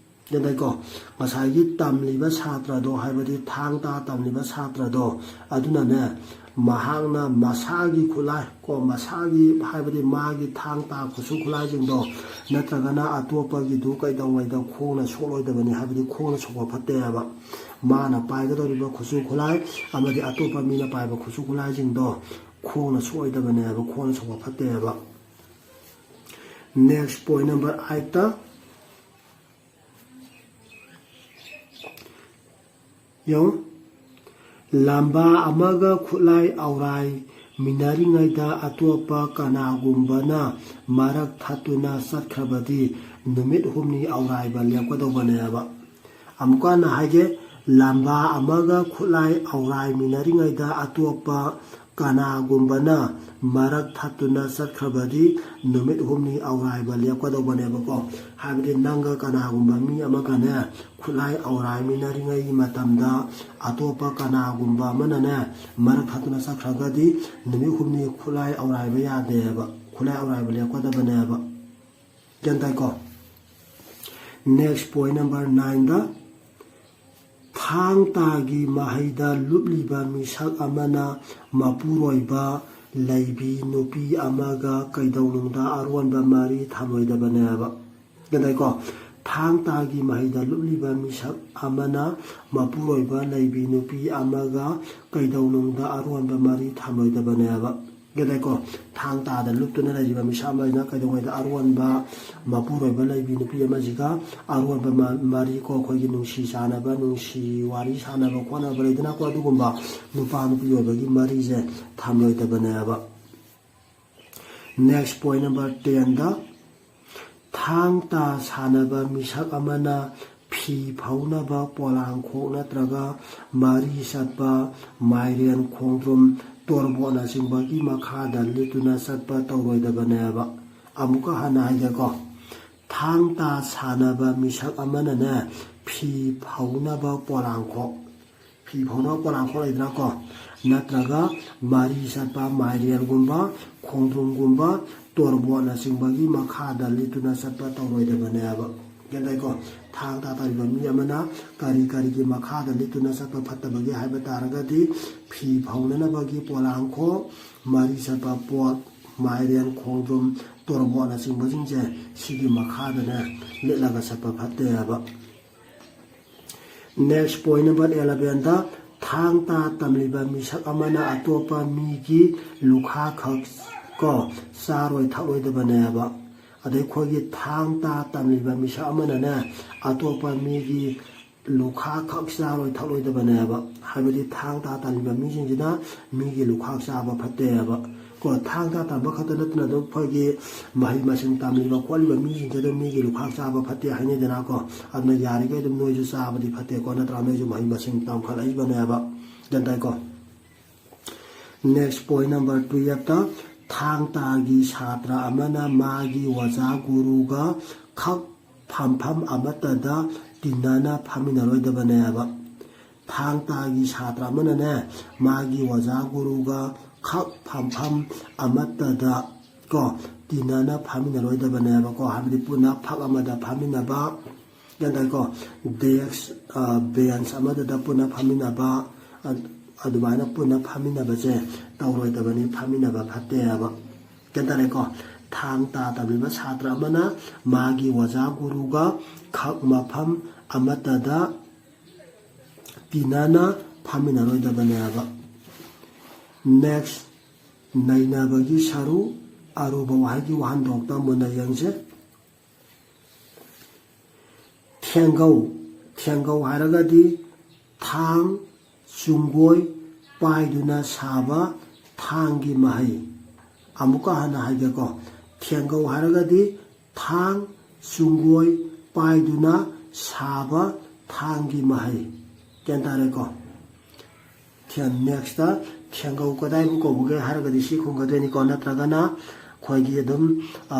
ꯒ꯭ꯌꯥꯟ ꯇꯥꯏꯀꯣ? ꯉꯁꯥꯏꯒꯤ ꯇꯝꯂꯤꯕ ꯁꯥꯇ꯭ꯔꯗꯣ, ꯍꯥꯏꯕꯗꯤ ꯊꯥꯡ ꯇꯥ ꯇꯝꯂꯤꯕ ꯁꯥꯇ꯭ꯔꯗꯣ, ꯑꯗꯨꯅꯅꯦ, ꯃꯍꯥꯛꯅ ꯃꯁꯥꯒꯤ ꯈꯨꯠꯂꯥꯏ ꯀꯣ, ꯃꯁꯥꯒꯤ, ꯍꯥꯏꯕꯗꯤ ꯃꯥꯒꯤ ꯊꯥꯡ ꯇꯥ ꯈꯨꯠꯁꯨ ꯈꯨꯠꯂꯥꯏꯁꯤꯡꯗꯣ, ꯅꯠꯇ꯭ꯔꯒꯅ ꯑꯇꯣꯞꯄꯒꯤꯗꯨ ꯀꯩꯗꯧꯉꯩꯗ ꯈꯣꯡꯅ ꯁꯣꯛꯂꯣꯏꯗꯕꯅꯤ, ꯍꯥꯏꯕꯗꯤ ꯈꯣꯡꯅ ꯁꯣꯛꯄ ꯐꯠꯇꯦ ꯍꯥꯏꯕ꯫ ꯃꯥꯅ ꯄꯥꯏꯒꯗꯧꯔꯤꯕ ꯈꯨꯠꯁꯨ ꯈꯨꯠꯂꯥꯏ ꯑꯃꯗꯤ ꯑꯇꯣꯞꯄ ꯃꯤꯅ ꯄꯥꯏꯕ ꯈꯨꯠꯁꯨ ꯈꯨꯠꯂꯥꯏꯁꯤꯡꯗꯣ ꯈꯣꯡꯅ ꯁꯣꯛꯑꯣꯏꯗꯕꯅꯦ ꯍꯥꯏꯕ, ꯈꯣꯡꯅ ꯁꯣꯛꯄ ꯐꯠꯇꯦ ꯍꯥꯏꯕ꯫ Next point number eightꯇ ꯌꯦꯡꯉꯨ꯫ ꯂꯝꯕꯥ ꯑꯃꯒ ꯈꯨꯠꯂꯥꯏ ꯑꯧꯔꯥꯏ ꯃꯤꯟꯅꯔꯤꯉꯩꯗ ꯑꯇꯣꯞꯄ ꯀꯅꯥꯒꯨꯝꯕꯅ ꯃꯔꯛ ꯊꯠꯇꯨꯅ ꯆꯠꯈ꯭ꯔꯕꯗꯤ ꯅꯨꯃꯤꯠ ꯍꯨꯝꯅꯤ ꯑꯧꯔꯥꯏꯕ ꯂꯦꯞꯀꯗꯧꯕꯅꯦꯕ꯫ ꯑꯃꯨꯛꯀ ꯍꯟꯅ ꯍꯥꯏꯒꯦ, ꯂꯝꯕꯥ ꯑꯃꯒ ꯈꯨꯠꯂꯥꯏ ꯑꯧꯔꯥꯏ ꯃꯤꯟꯅꯔꯤꯉꯩꯗ ꯑꯇꯣꯞꯄ ꯀꯅꯥꯒꯨꯝꯕꯅ ꯃꯔꯛ ꯊꯠꯇꯨꯅ ꯆꯠꯈ꯭ꯔꯕꯗꯤ ꯅꯨꯃꯤꯠ ꯍꯨꯝꯅꯤ ꯑꯧꯔꯥꯏꯕ ꯂꯦꯞꯀꯗꯧꯕꯅꯦꯕꯀꯣ꯫ ꯍꯥꯏꯕꯗꯤ ꯅꯪꯒ ꯀꯅꯥꯒꯨꯝꯕ ꯃꯤ ꯑꯃꯒꯅꯦ ꯈꯨꯠꯂꯥꯏ ꯑꯧꯔꯥꯏꯃꯤꯟꯅꯔꯤꯉꯩꯒꯤ ꯃꯇꯝꯗ ꯑꯇꯣꯞꯄ ꯀꯅꯥꯒꯨꯝꯕ ꯑꯃꯅꯅꯦ ꯃꯔꯛ ꯊꯠꯇꯨꯅ ꯆꯠꯈ꯭ꯔꯒꯗꯤ ꯅꯨꯃꯤꯠ ꯍꯨꯝꯅꯤ ꯈꯨꯠꯂꯥꯏ ꯑꯧꯔꯥꯏꯕ ꯌꯥꯗꯦꯕ, ꯈꯨꯠꯂꯥꯏ ꯑꯧꯔꯥꯏꯕ ꯂꯦꯞꯀꯗꯕꯅꯦꯕ꯫ ꯒ꯭ꯌꯥꯟ ꯇꯥꯏꯀꯣ? Next point number nineꯗ, ꯊꯥꯡ ꯇꯥꯒꯤ ꯃꯍꯩꯗ ꯂꯨꯞꯂꯤꯕ ꯃꯤꯁꯛ ꯑꯃꯅ ꯃꯄꯨꯔꯣꯏꯕ ꯂꯩꯕꯤ ꯅꯨꯄꯤ ꯑꯃꯒ ꯀꯩꯗꯧꯅꯨꯡꯗ ꯑꯔꯣꯟꯕ ꯃꯔꯤ ꯊꯝꯂꯣꯏꯗꯕꯅꯦꯕ꯫ ꯒ꯭ꯌꯥꯟ ꯇꯥꯏꯀꯣ? ꯊꯥꯡ ꯇꯥꯒꯤ ꯃꯍꯩꯗ ꯂꯨꯞꯂꯤꯕ ꯃꯤꯁꯛ ꯑꯃꯅ ꯃꯄꯨꯔꯣꯏꯕ ꯂꯩꯕꯤ ꯅꯨꯄꯤ ꯑꯃꯒ ꯀꯩꯗꯧꯅꯨꯡꯗ ꯑꯔꯣꯟꯕ ꯃꯔꯤ ꯊꯝꯂꯣꯏꯗꯕꯅꯦꯕ꯫ ꯒ꯭ꯌꯥꯟ ꯇꯥꯏꯀꯣ? ꯊꯥꯡ ꯇꯥꯗ ꯂꯨꯞꯇꯨꯅ ꯂꯩꯔꯤꯕ ꯃꯤꯁꯛ ꯑꯃ ꯑꯩꯅ ꯀꯩꯗꯧꯉꯩꯗ ꯑꯔꯣꯟꯕ ꯃꯄꯨꯔꯣꯏꯕ ꯂꯩꯕꯤ ꯅꯨꯄꯤ ꯑꯃꯁꯤꯒ ꯑꯔꯣꯟꯕ ꯃ-, ꯃꯔꯤ ꯀꯣ, ꯑꯩꯈꯣꯏꯒꯤ ꯅꯨꯡꯁꯤ ꯆꯥꯟꯅꯕ, ꯅꯨꯡꯁꯤ ꯋꯥꯔꯤ ꯁꯥꯟꯅꯕ ꯈꯣꯠꯅꯕ ꯂꯩꯗꯅꯀꯣ, ꯑꯗꯨꯒꯨꯝꯕ ꯅꯨꯄꯥ ꯅꯨꯄꯤ ꯑꯣꯏꯕꯒꯤ ꯃꯔꯤꯁꯦ ꯊꯝꯂꯣꯏꯗꯕꯅꯦꯕ꯫ Next point number tenꯗ, ꯊꯥꯡ ꯇꯥ ꯁꯥꯟꯅꯕ ꯃꯤꯁꯛ ꯑꯃꯅ ꯐꯤ ꯐꯧꯅꯕ ꯄꯣꯂꯥꯡꯈꯣꯛ ꯅꯠꯇ꯭ꯔꯒ ꯃꯔꯤ ꯆꯠꯄ ꯃꯥꯏꯔꯦꯟ, ꯈꯣꯡꯗ꯭ꯔꯨꯝ, ꯇꯣꯔꯕꯣꯠꯅꯆꯤꯡꯕꯒꯤ ꯃꯈꯥꯗ ꯂꯤꯠꯇꯨꯅ ꯆꯠꯄ ꯇꯧꯔꯣꯏꯗꯕꯅꯦꯕ꯫ ꯑꯃꯨꯛꯀ ꯍꯟꯅ ꯍꯥꯏꯒꯦꯀꯣ꯫ ꯊꯥꯡ ꯇꯥ ꯁꯥꯟꯅꯕ ꯃꯤꯁꯛ ꯑꯃꯅꯅꯦ ꯐꯤ ꯐꯧꯅꯕ ꯄꯣꯂꯥꯡꯈꯣꯛ, ꯐꯤ ꯐꯧꯅꯕ ꯄꯣꯂꯥꯡꯈꯣꯛ ꯂꯩꯗꯅꯀꯣ, ꯅꯠꯇ꯭ꯔꯒ ꯃꯔꯤ ꯆꯠꯄ ꯃꯥꯏꯔꯦꯟꯒꯨꯝꯕ, ꯈꯣꯡꯗ꯭ꯔꯨꯝꯒꯨꯝꯕ, ꯇꯣꯔꯕꯣꯠꯅꯆꯤꯡꯕꯒꯤ ꯃꯈꯥꯗ ꯂꯤꯠꯇꯨꯅ ꯆꯠꯄ ꯇꯧꯔꯣꯏꯗꯕꯅꯦꯕ꯫ ꯒ꯭ꯌꯥꯟ ꯇꯥꯏꯀꯣ? ꯊꯥꯡ ꯇꯥ ꯇꯥꯔꯤꯕ ꯃꯤ ꯑꯃꯅ ꯀꯔꯤ ꯀꯔꯤꯒꯤ ꯃꯈꯥꯗ ꯂꯤꯠꯇꯨꯅ ꯆꯠꯄ ꯐꯠꯇꯕꯒꯦ ꯍꯥꯏꯕ ꯇꯥꯔꯒꯗꯤ, ꯐꯤ ꯐꯧꯅꯅꯕꯒꯤ ꯄꯣꯂꯥꯡꯈꯣꯛ, ꯃꯔꯤ ꯆꯠꯄ ꯄꯣꯠ, ꯃꯥꯏꯔꯦꯟ, ꯈꯣꯡꯗ꯭ꯔꯨꯝ, ꯇꯣꯔꯕꯣꯠꯅꯆꯤꯡꯕꯁꯤꯡꯁꯦ ꯁꯤꯒꯤ ꯃꯈꯥꯗꯅꯦ ꯂꯤꯠꯂꯒ ꯆꯠꯄ ꯐꯠꯇꯦ ꯍꯥꯏꯕ꯫ Next point number elevenꯗ, ꯊꯥꯡ ꯇꯥ ꯇꯝꯂꯤꯕ ꯃꯤꯁꯛ ꯑꯃꯅ ꯑꯇꯣꯞꯄ ꯃꯤꯒꯤ ꯂꯨꯈꯥ ꯈꯛ ꯀꯣ ꯆꯥꯔꯣꯏ ꯊꯛꯂꯣꯏꯗꯕꯅꯦꯕ꯫ ꯑꯗꯩ ꯑꯩꯈꯣꯏꯒꯤ ꯊꯥꯡ ꯇꯥ ꯇꯝꯂꯤꯕ ꯃꯤꯁꯛ ꯑꯃꯅꯅꯦ ꯑꯇꯣꯞꯄ ꯃꯤꯒꯤ ꯂꯨꯈꯥ ꯈꯛ ꯆꯥꯔꯣꯏ ꯊꯛꯂꯣꯏꯗꯕꯅꯦꯕ꯫ ꯍꯥꯏꯕꯗꯤ ꯊꯥꯡ ꯇꯥ ꯇꯝꯂꯤꯕ ꯃꯤꯁꯤꯡꯁꯤꯅ ꯃꯤꯒꯤ ꯂꯨꯈꯥꯛ ꯆꯥꯕ ꯐꯠꯇꯦꯕ꯫ ꯀꯣ, ꯊꯥꯡ ꯇꯥ ꯇꯝꯕ ꯈꯛꯇ ꯅꯠꯇꯅ ꯑꯗꯨꯝ ꯑꯩꯈꯣꯏꯒꯤ ꯃꯍꯩ ꯃꯁꯤꯡ ꯇꯝꯂꯤꯕ ꯈꯣꯠꯂꯤꯕ ꯃꯤꯁꯤꯡꯁꯦ ꯑꯗꯨꯝ ꯃꯤꯒꯤ ꯂꯨꯈꯥꯛ ꯆꯥꯕ ꯐꯠꯇꯦ ꯍꯥꯏꯅꯩꯗꯅꯀꯣ꯫ ꯑꯗꯨꯅ ꯌꯥꯔꯤꯈꯩ ꯑꯗꯨꯝ ꯅꯣꯏꯁꯨ ꯆꯥꯕꯗꯤ ꯐꯠꯇꯦꯀꯣ, ꯅꯠꯇ꯭ꯔꯥ? ꯅꯣꯏꯁꯨ ꯃꯍꯩ ꯃꯁꯤꯡ ꯇꯝꯈꯠꯂꯛꯏꯕꯅꯦꯕ꯫ ꯒ꯭ꯌꯥꯟ ꯇꯥꯏꯀꯣ? Next point number twelve ꯇ, ꯊꯥꯡ ꯇꯥꯒꯤ ꯁꯥꯇ꯭ꯔ ꯑꯃꯅ ꯃꯥꯒꯤ ꯑꯣꯖꯥ ꯒꯨꯔꯨꯒ ꯈꯛ ꯐꯝꯐꯝ ꯑꯃꯠꯇꯗ ꯇꯤꯟꯅꯅ ꯐꯝꯃꯤꯟꯅꯔꯣꯏꯗꯕꯅꯦꯕ꯫ ꯊꯥꯡ ꯇꯥꯒꯤ ꯁꯥꯇ꯭ꯔ ꯑꯃꯅꯅꯦ, ꯃꯥꯒꯤ ꯑꯣꯖꯥ ꯒꯨꯔꯨꯒ ꯈꯛ ꯐꯝꯐꯝ ꯑꯃꯠꯇꯗ ꯀꯣ, ꯇꯤꯟꯅꯅ ꯐꯝꯃꯤꯟꯅꯔꯣꯏꯗꯕꯅꯦꯕꯀꯣ꯫ ꯍꯥꯏꯕꯗꯤ ꯄꯨꯟꯅ ꯐꯛ ꯑꯃꯗ ꯐꯝꯃꯤꯟꯅꯕ, ꯒ꯭ꯌꯥꯟ ꯇꯥꯏꯀꯣ? Desk, ꯑ, bench ꯑꯃꯗꯨꯗ ꯄꯨꯟꯅ ꯐꯝꯃꯤꯟꯅꯕ, ꯑ-, ꯑꯗꯨꯃꯥꯏꯅ ꯄꯨꯟꯅ ꯐꯝꯃꯤꯟꯅꯕꯁꯦ ꯇꯧꯔꯣꯏꯗꯕꯅꯤ, ꯐꯝꯃꯤꯟꯅꯕ ꯐꯠꯇꯦ ꯍꯥꯏꯕ꯫ ꯒ꯭ꯌꯥꯟ ꯇꯥꯔꯦꯀꯣ? ꯊꯥꯡ ꯇꯥ ꯇꯝꯂꯤꯕ ꯁꯥꯇ꯭ꯔ ꯑꯃꯅ ꯃꯥꯒꯤ ꯑꯣꯖꯥ ꯒꯨꯔꯨꯒ ꯈꯛ ꯃꯐꯝ ꯑꯃꯠꯇꯗ ꯇꯤꯟꯅꯅ ꯐꯝꯃꯤꯟꯅꯔꯣꯏꯗꯕꯅꯦ ꯍꯥꯏꯕ꯫ Next, ꯅꯩꯅꯕꯒꯤ ꯁꯔꯨꯛ, ꯑꯔꯨꯕ ꯋꯥꯍꯩꯒꯤ ꯋꯥꯍꯟꯊꯣꯛꯇ ꯃꯨꯟꯅ ꯌꯦꯡꯁꯦ꯫ ꯊꯦꯡꯒꯧ, ꯊꯦꯡꯒꯧ ꯍꯥꯏꯔꯒꯗꯤ ꯊꯥꯡ, ꯆꯨꯡꯒꯣꯏ ꯄꯥꯏꯗꯨꯅ ꯁꯥꯕ ꯊꯥꯡꯒꯤ ꯃꯍꯩ꯫ ꯑꯃꯨꯛꯀ ꯍꯟꯅ ꯍꯥꯏꯒꯦꯀꯣ꯫ ꯊꯦꯡꯒꯧ ꯍꯥꯏꯔꯒꯗꯤ ꯊꯥꯡ, ꯆꯨꯡꯒꯣꯏ ꯄꯥꯏꯗꯨꯅ ꯁꯥꯕ ꯊꯥꯡꯒꯤ ꯃꯍꯩ꯫ ꯒ꯭ꯌꯥꯟ ꯇꯥꯔꯦꯀꯣ? ꯊꯦ-, next, ꯊꯦꯡꯒꯧ ꯀꯗꯥꯏꯕꯨ ꯀꯧꯕꯒꯦ ꯍꯥꯏꯔꯒꯗꯤ ꯁꯤ ꯈꯨꯝꯒꯗꯣꯏꯅꯤꯀꯣ꯫ ꯅꯠꯇ꯭ꯔꯒꯅ ꯑꯩꯈꯣꯏꯒꯤ ꯑꯗꯨꯝ, ꯑ,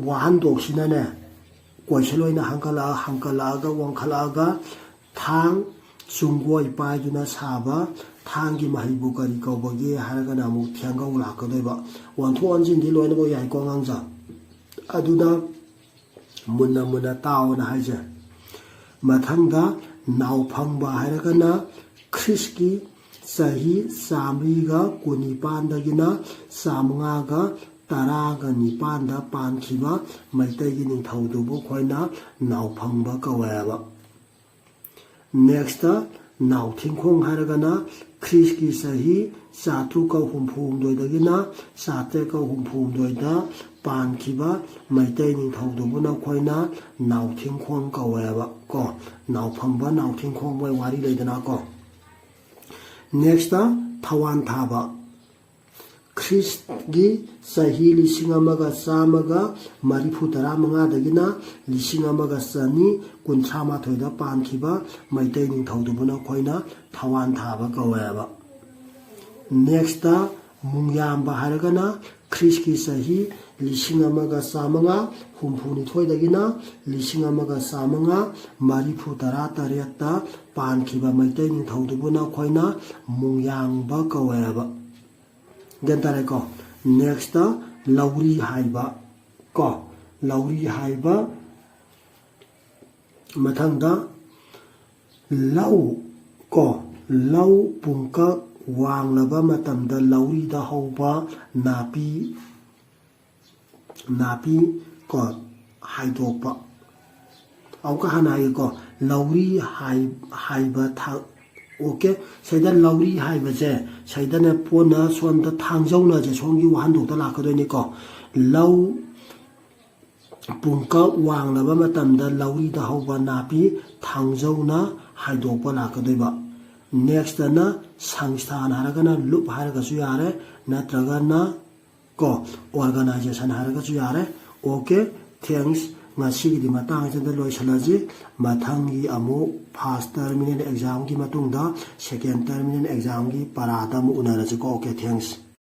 ꯋꯥꯍꯟꯊꯣꯛꯁꯤꯅꯅꯦ, question ꯑꯣꯏꯅ ꯍꯪꯒꯠꯂꯛꯑ-, ꯍꯪꯒꯠꯂꯛꯑꯒ, ꯋꯥꯡꯈꯠꯂꯛꯑꯒ, ꯊꯥꯡ, ꯆꯨꯡꯒꯣꯏ ꯄꯥꯏꯗꯨꯅ ꯁꯥꯕ ꯊꯥꯡꯒꯤ ꯃꯍꯩꯕꯨ ꯀꯔꯤ ꯀꯧꯕꯒꯦ ꯍꯥꯏꯔꯒꯅ ꯑꯃꯨꯛ ꯊꯦꯡꯒꯧ ꯂꯥꯛꯀꯗꯣꯏꯕ꯫ ꯑꯣꯟꯊꯣꯛ ꯑꯣꯟꯁꯤꯟꯗꯤ ꯂꯣꯏꯅꯃꯛ ꯌꯥꯏꯀꯣ ꯑꯉꯥꯡꯁꯥ? ꯑꯗꯨꯅ ꯃꯨꯟꯅ ꯃꯨꯟꯅ ꯇꯥꯎꯑꯣꯅ ꯍꯥꯏꯖꯩ꯫ ꯃꯊꯪꯗ ꯅꯥꯎꯐꯪꯕ ꯍꯥꯏꯔꯒꯅ ꯈ꯭ꯔꯤꯁꯀꯤ ꯆꯍꯤ ꯆꯥꯃꯔꯤꯒ ꯀꯨꯟꯅꯤꯄꯥꯟꯗꯒꯤꯅ ꯆꯥꯃꯉꯥꯒ ꯇꯔꯥꯒ ꯅꯤꯄꯥꯟꯗ ꯄꯥꯟꯈꯤꯕ ꯃꯩꯇꯩꯒꯤ ꯅꯤꯡꯊꯧꯗꯨꯕꯨ ꯑꯩꯈꯣꯏꯅ ꯅꯥꯎꯐꯪꯕ ꯀꯧꯋꯦꯕ꯫ Next, ꯅꯥꯎꯊꯤꯡꯈꯣꯡ ꯍꯥꯏꯔꯒꯅ ꯈ꯭ꯔꯤꯁꯀꯤ ꯆꯍꯤ ꯆꯥꯇ꯭ꯔꯨꯛꯀ ꯍꯨꯝꯐꯨ ꯍꯨꯝꯗꯣꯏꯗꯒꯤꯅ ꯆꯥꯇ꯭ꯔꯦꯠꯀ ꯍꯨꯝꯐꯨ ꯍꯨꯝꯗꯣꯏꯗ ꯄꯥꯟꯈꯤꯕ ꯃꯩꯇꯩ ꯅꯤꯡꯊꯧꯗꯨꯕꯨꯅ ꯑꯩꯈꯣꯏꯅ ꯅꯥꯎꯊꯤꯡꯈꯣꯡ ꯀꯧꯋꯦꯕ ꯀꯣ꯫ ꯅꯥꯎꯐꯪꯕ, ꯅꯥꯎꯊꯤꯡꯈꯣꯡ, ꯃꯣꯏ ꯋꯥꯔꯤ ꯂꯩꯗꯅꯀꯣ꯫ Next, ꯊꯋꯥꯟ ꯊꯥꯕ꯫ ꯈ꯭ꯔꯤꯁꯒꯤ ꯆꯍꯤ ꯂꯤꯁꯤꯡ ꯑꯃꯒ ꯆꯥꯝꯃꯒ ꯃꯔꯤꯐꯨ ꯇꯔꯥ ꯃꯉꯥꯗꯒꯤꯅ ꯂꯤꯁꯤꯡ ꯑꯃꯒ ꯆꯅꯤ ꯀꯨꯟꯊ꯭ꯔꯥ ꯃꯥꯊꯣꯏꯗ ꯄꯥꯟꯈꯤꯕ ꯃꯩꯇꯩ ꯅꯤꯡꯊꯧꯗꯨꯕꯨꯅ ꯑꯩꯈꯣꯏꯅ ꯊꯋꯥꯟ ꯊꯥꯕ ꯀꯧꯋꯦꯕ꯫ Next, ꯃꯨꯡꯌꯥꯝꯕ ꯍꯥꯏꯔꯒꯅ ꯈ꯭ꯔꯤꯁꯀꯤ ꯆꯍꯤ ꯂꯤꯁꯤꯡ ꯑꯃꯒ ꯆꯥꯃꯉꯥ ꯍꯨꯝꯐꯨꯅꯤꯊꯣꯏꯗꯒꯤꯅ ꯂꯤꯁꯤꯡ ꯑꯃꯒ ꯆꯥꯃꯉꯥ ꯃꯔꯤꯐꯨ ꯇꯔꯥ ꯇꯔꯦꯠꯇ ꯄꯥꯟꯈꯤꯕ ꯃꯩꯇꯩ ꯅꯤꯡꯊꯧꯗꯨꯕꯨꯅ ꯑꯩꯈꯣꯏꯅ ꯃꯨꯡꯌꯥꯝꯕ ꯀꯧꯋꯦꯕ꯫ ꯒ꯭ꯌꯥꯟ ꯇꯥꯔꯦꯀꯣ? Next, ꯂꯧꯔꯤ ꯍꯥꯏꯕ ꯀꯣ, ꯂꯧꯔꯤ ꯍꯥꯏꯕ꯫ ꯃꯊꯪꯗ ꯂꯧ ꯀꯣ, ꯂꯧ ꯄꯨꯡꯀꯛ ꯋꯥꯡꯂꯕ ꯃꯇꯝꯗ ꯂꯧꯔꯤꯗ ꯍꯧꯕ ꯅꯥꯄꯤ, ꯅꯥꯄꯤ ꯀꯣ, ꯍꯥꯏꯗꯣꯛꯄ꯫ ꯑꯃꯨꯛꯀ ꯍꯥꯟꯅ ꯍꯥꯏꯒꯦꯀꯣ, ꯂꯧꯔꯤ ꯍꯥꯏ-, ꯍꯥꯏꯕ ꯊ-, OK, ꯁꯤꯗ ꯂꯧꯔꯤ ꯍꯥꯏꯕꯁꯦ, ꯁꯤꯗꯅ ꯄꯣꯟꯅ ꯁꯣꯝꯗ ꯊꯥꯡꯖꯧꯅꯁꯦ ꯁꯣꯝꯒꯤ ꯋꯥꯍꯟꯊꯣꯛꯇ ꯂꯥꯛꯀꯗꯣꯏꯅꯤꯀꯣ꯫ ꯂꯧ ꯄꯨꯡꯀꯛ ꯋꯥꯡꯂꯕ ꯃꯇꯝꯗ ꯂꯧꯔꯤꯗ ꯍꯧꯕ ꯅꯥꯄꯤ ꯊꯥꯡꯖꯧꯅ ꯍꯥꯏꯗꯣꯛꯄ ꯂꯥꯛꯀꯗꯣꯏꯕ꯫ Next ꯇꯅ ꯁꯪꯁꯊꯥꯟ ꯍꯥꯏꯔꯒꯅ ꯂꯨꯞ ꯍꯥꯏꯔꯒꯁꯨ ꯌꯥꯔꯦ, ꯅꯠꯇ꯭ꯔꯒꯅ ꯀꯣ, organization ꯍꯥꯏꯔꯒꯁꯨ ꯌꯥꯔꯦ꯫ OK, thanks꯫ ꯉꯁꯤꯒꯤꯗꯤ ꯃꯇꯥꯡ ꯑꯁꯤꯗ ꯂꯣꯏꯁꯤꯜꯂꯁꯤ꯫ ꯃꯊꯪꯒꯤ ꯑꯃꯨꯛ first terminal exam ꯒꯤ ꯃꯇꯨꯡꯗ second terminal exam ꯒꯤ ꯄꯔꯥꯗ ꯑꯃꯨꯛ ꯎꯅꯔꯁꯤꯀꯣ꯫ OK, thanks꯫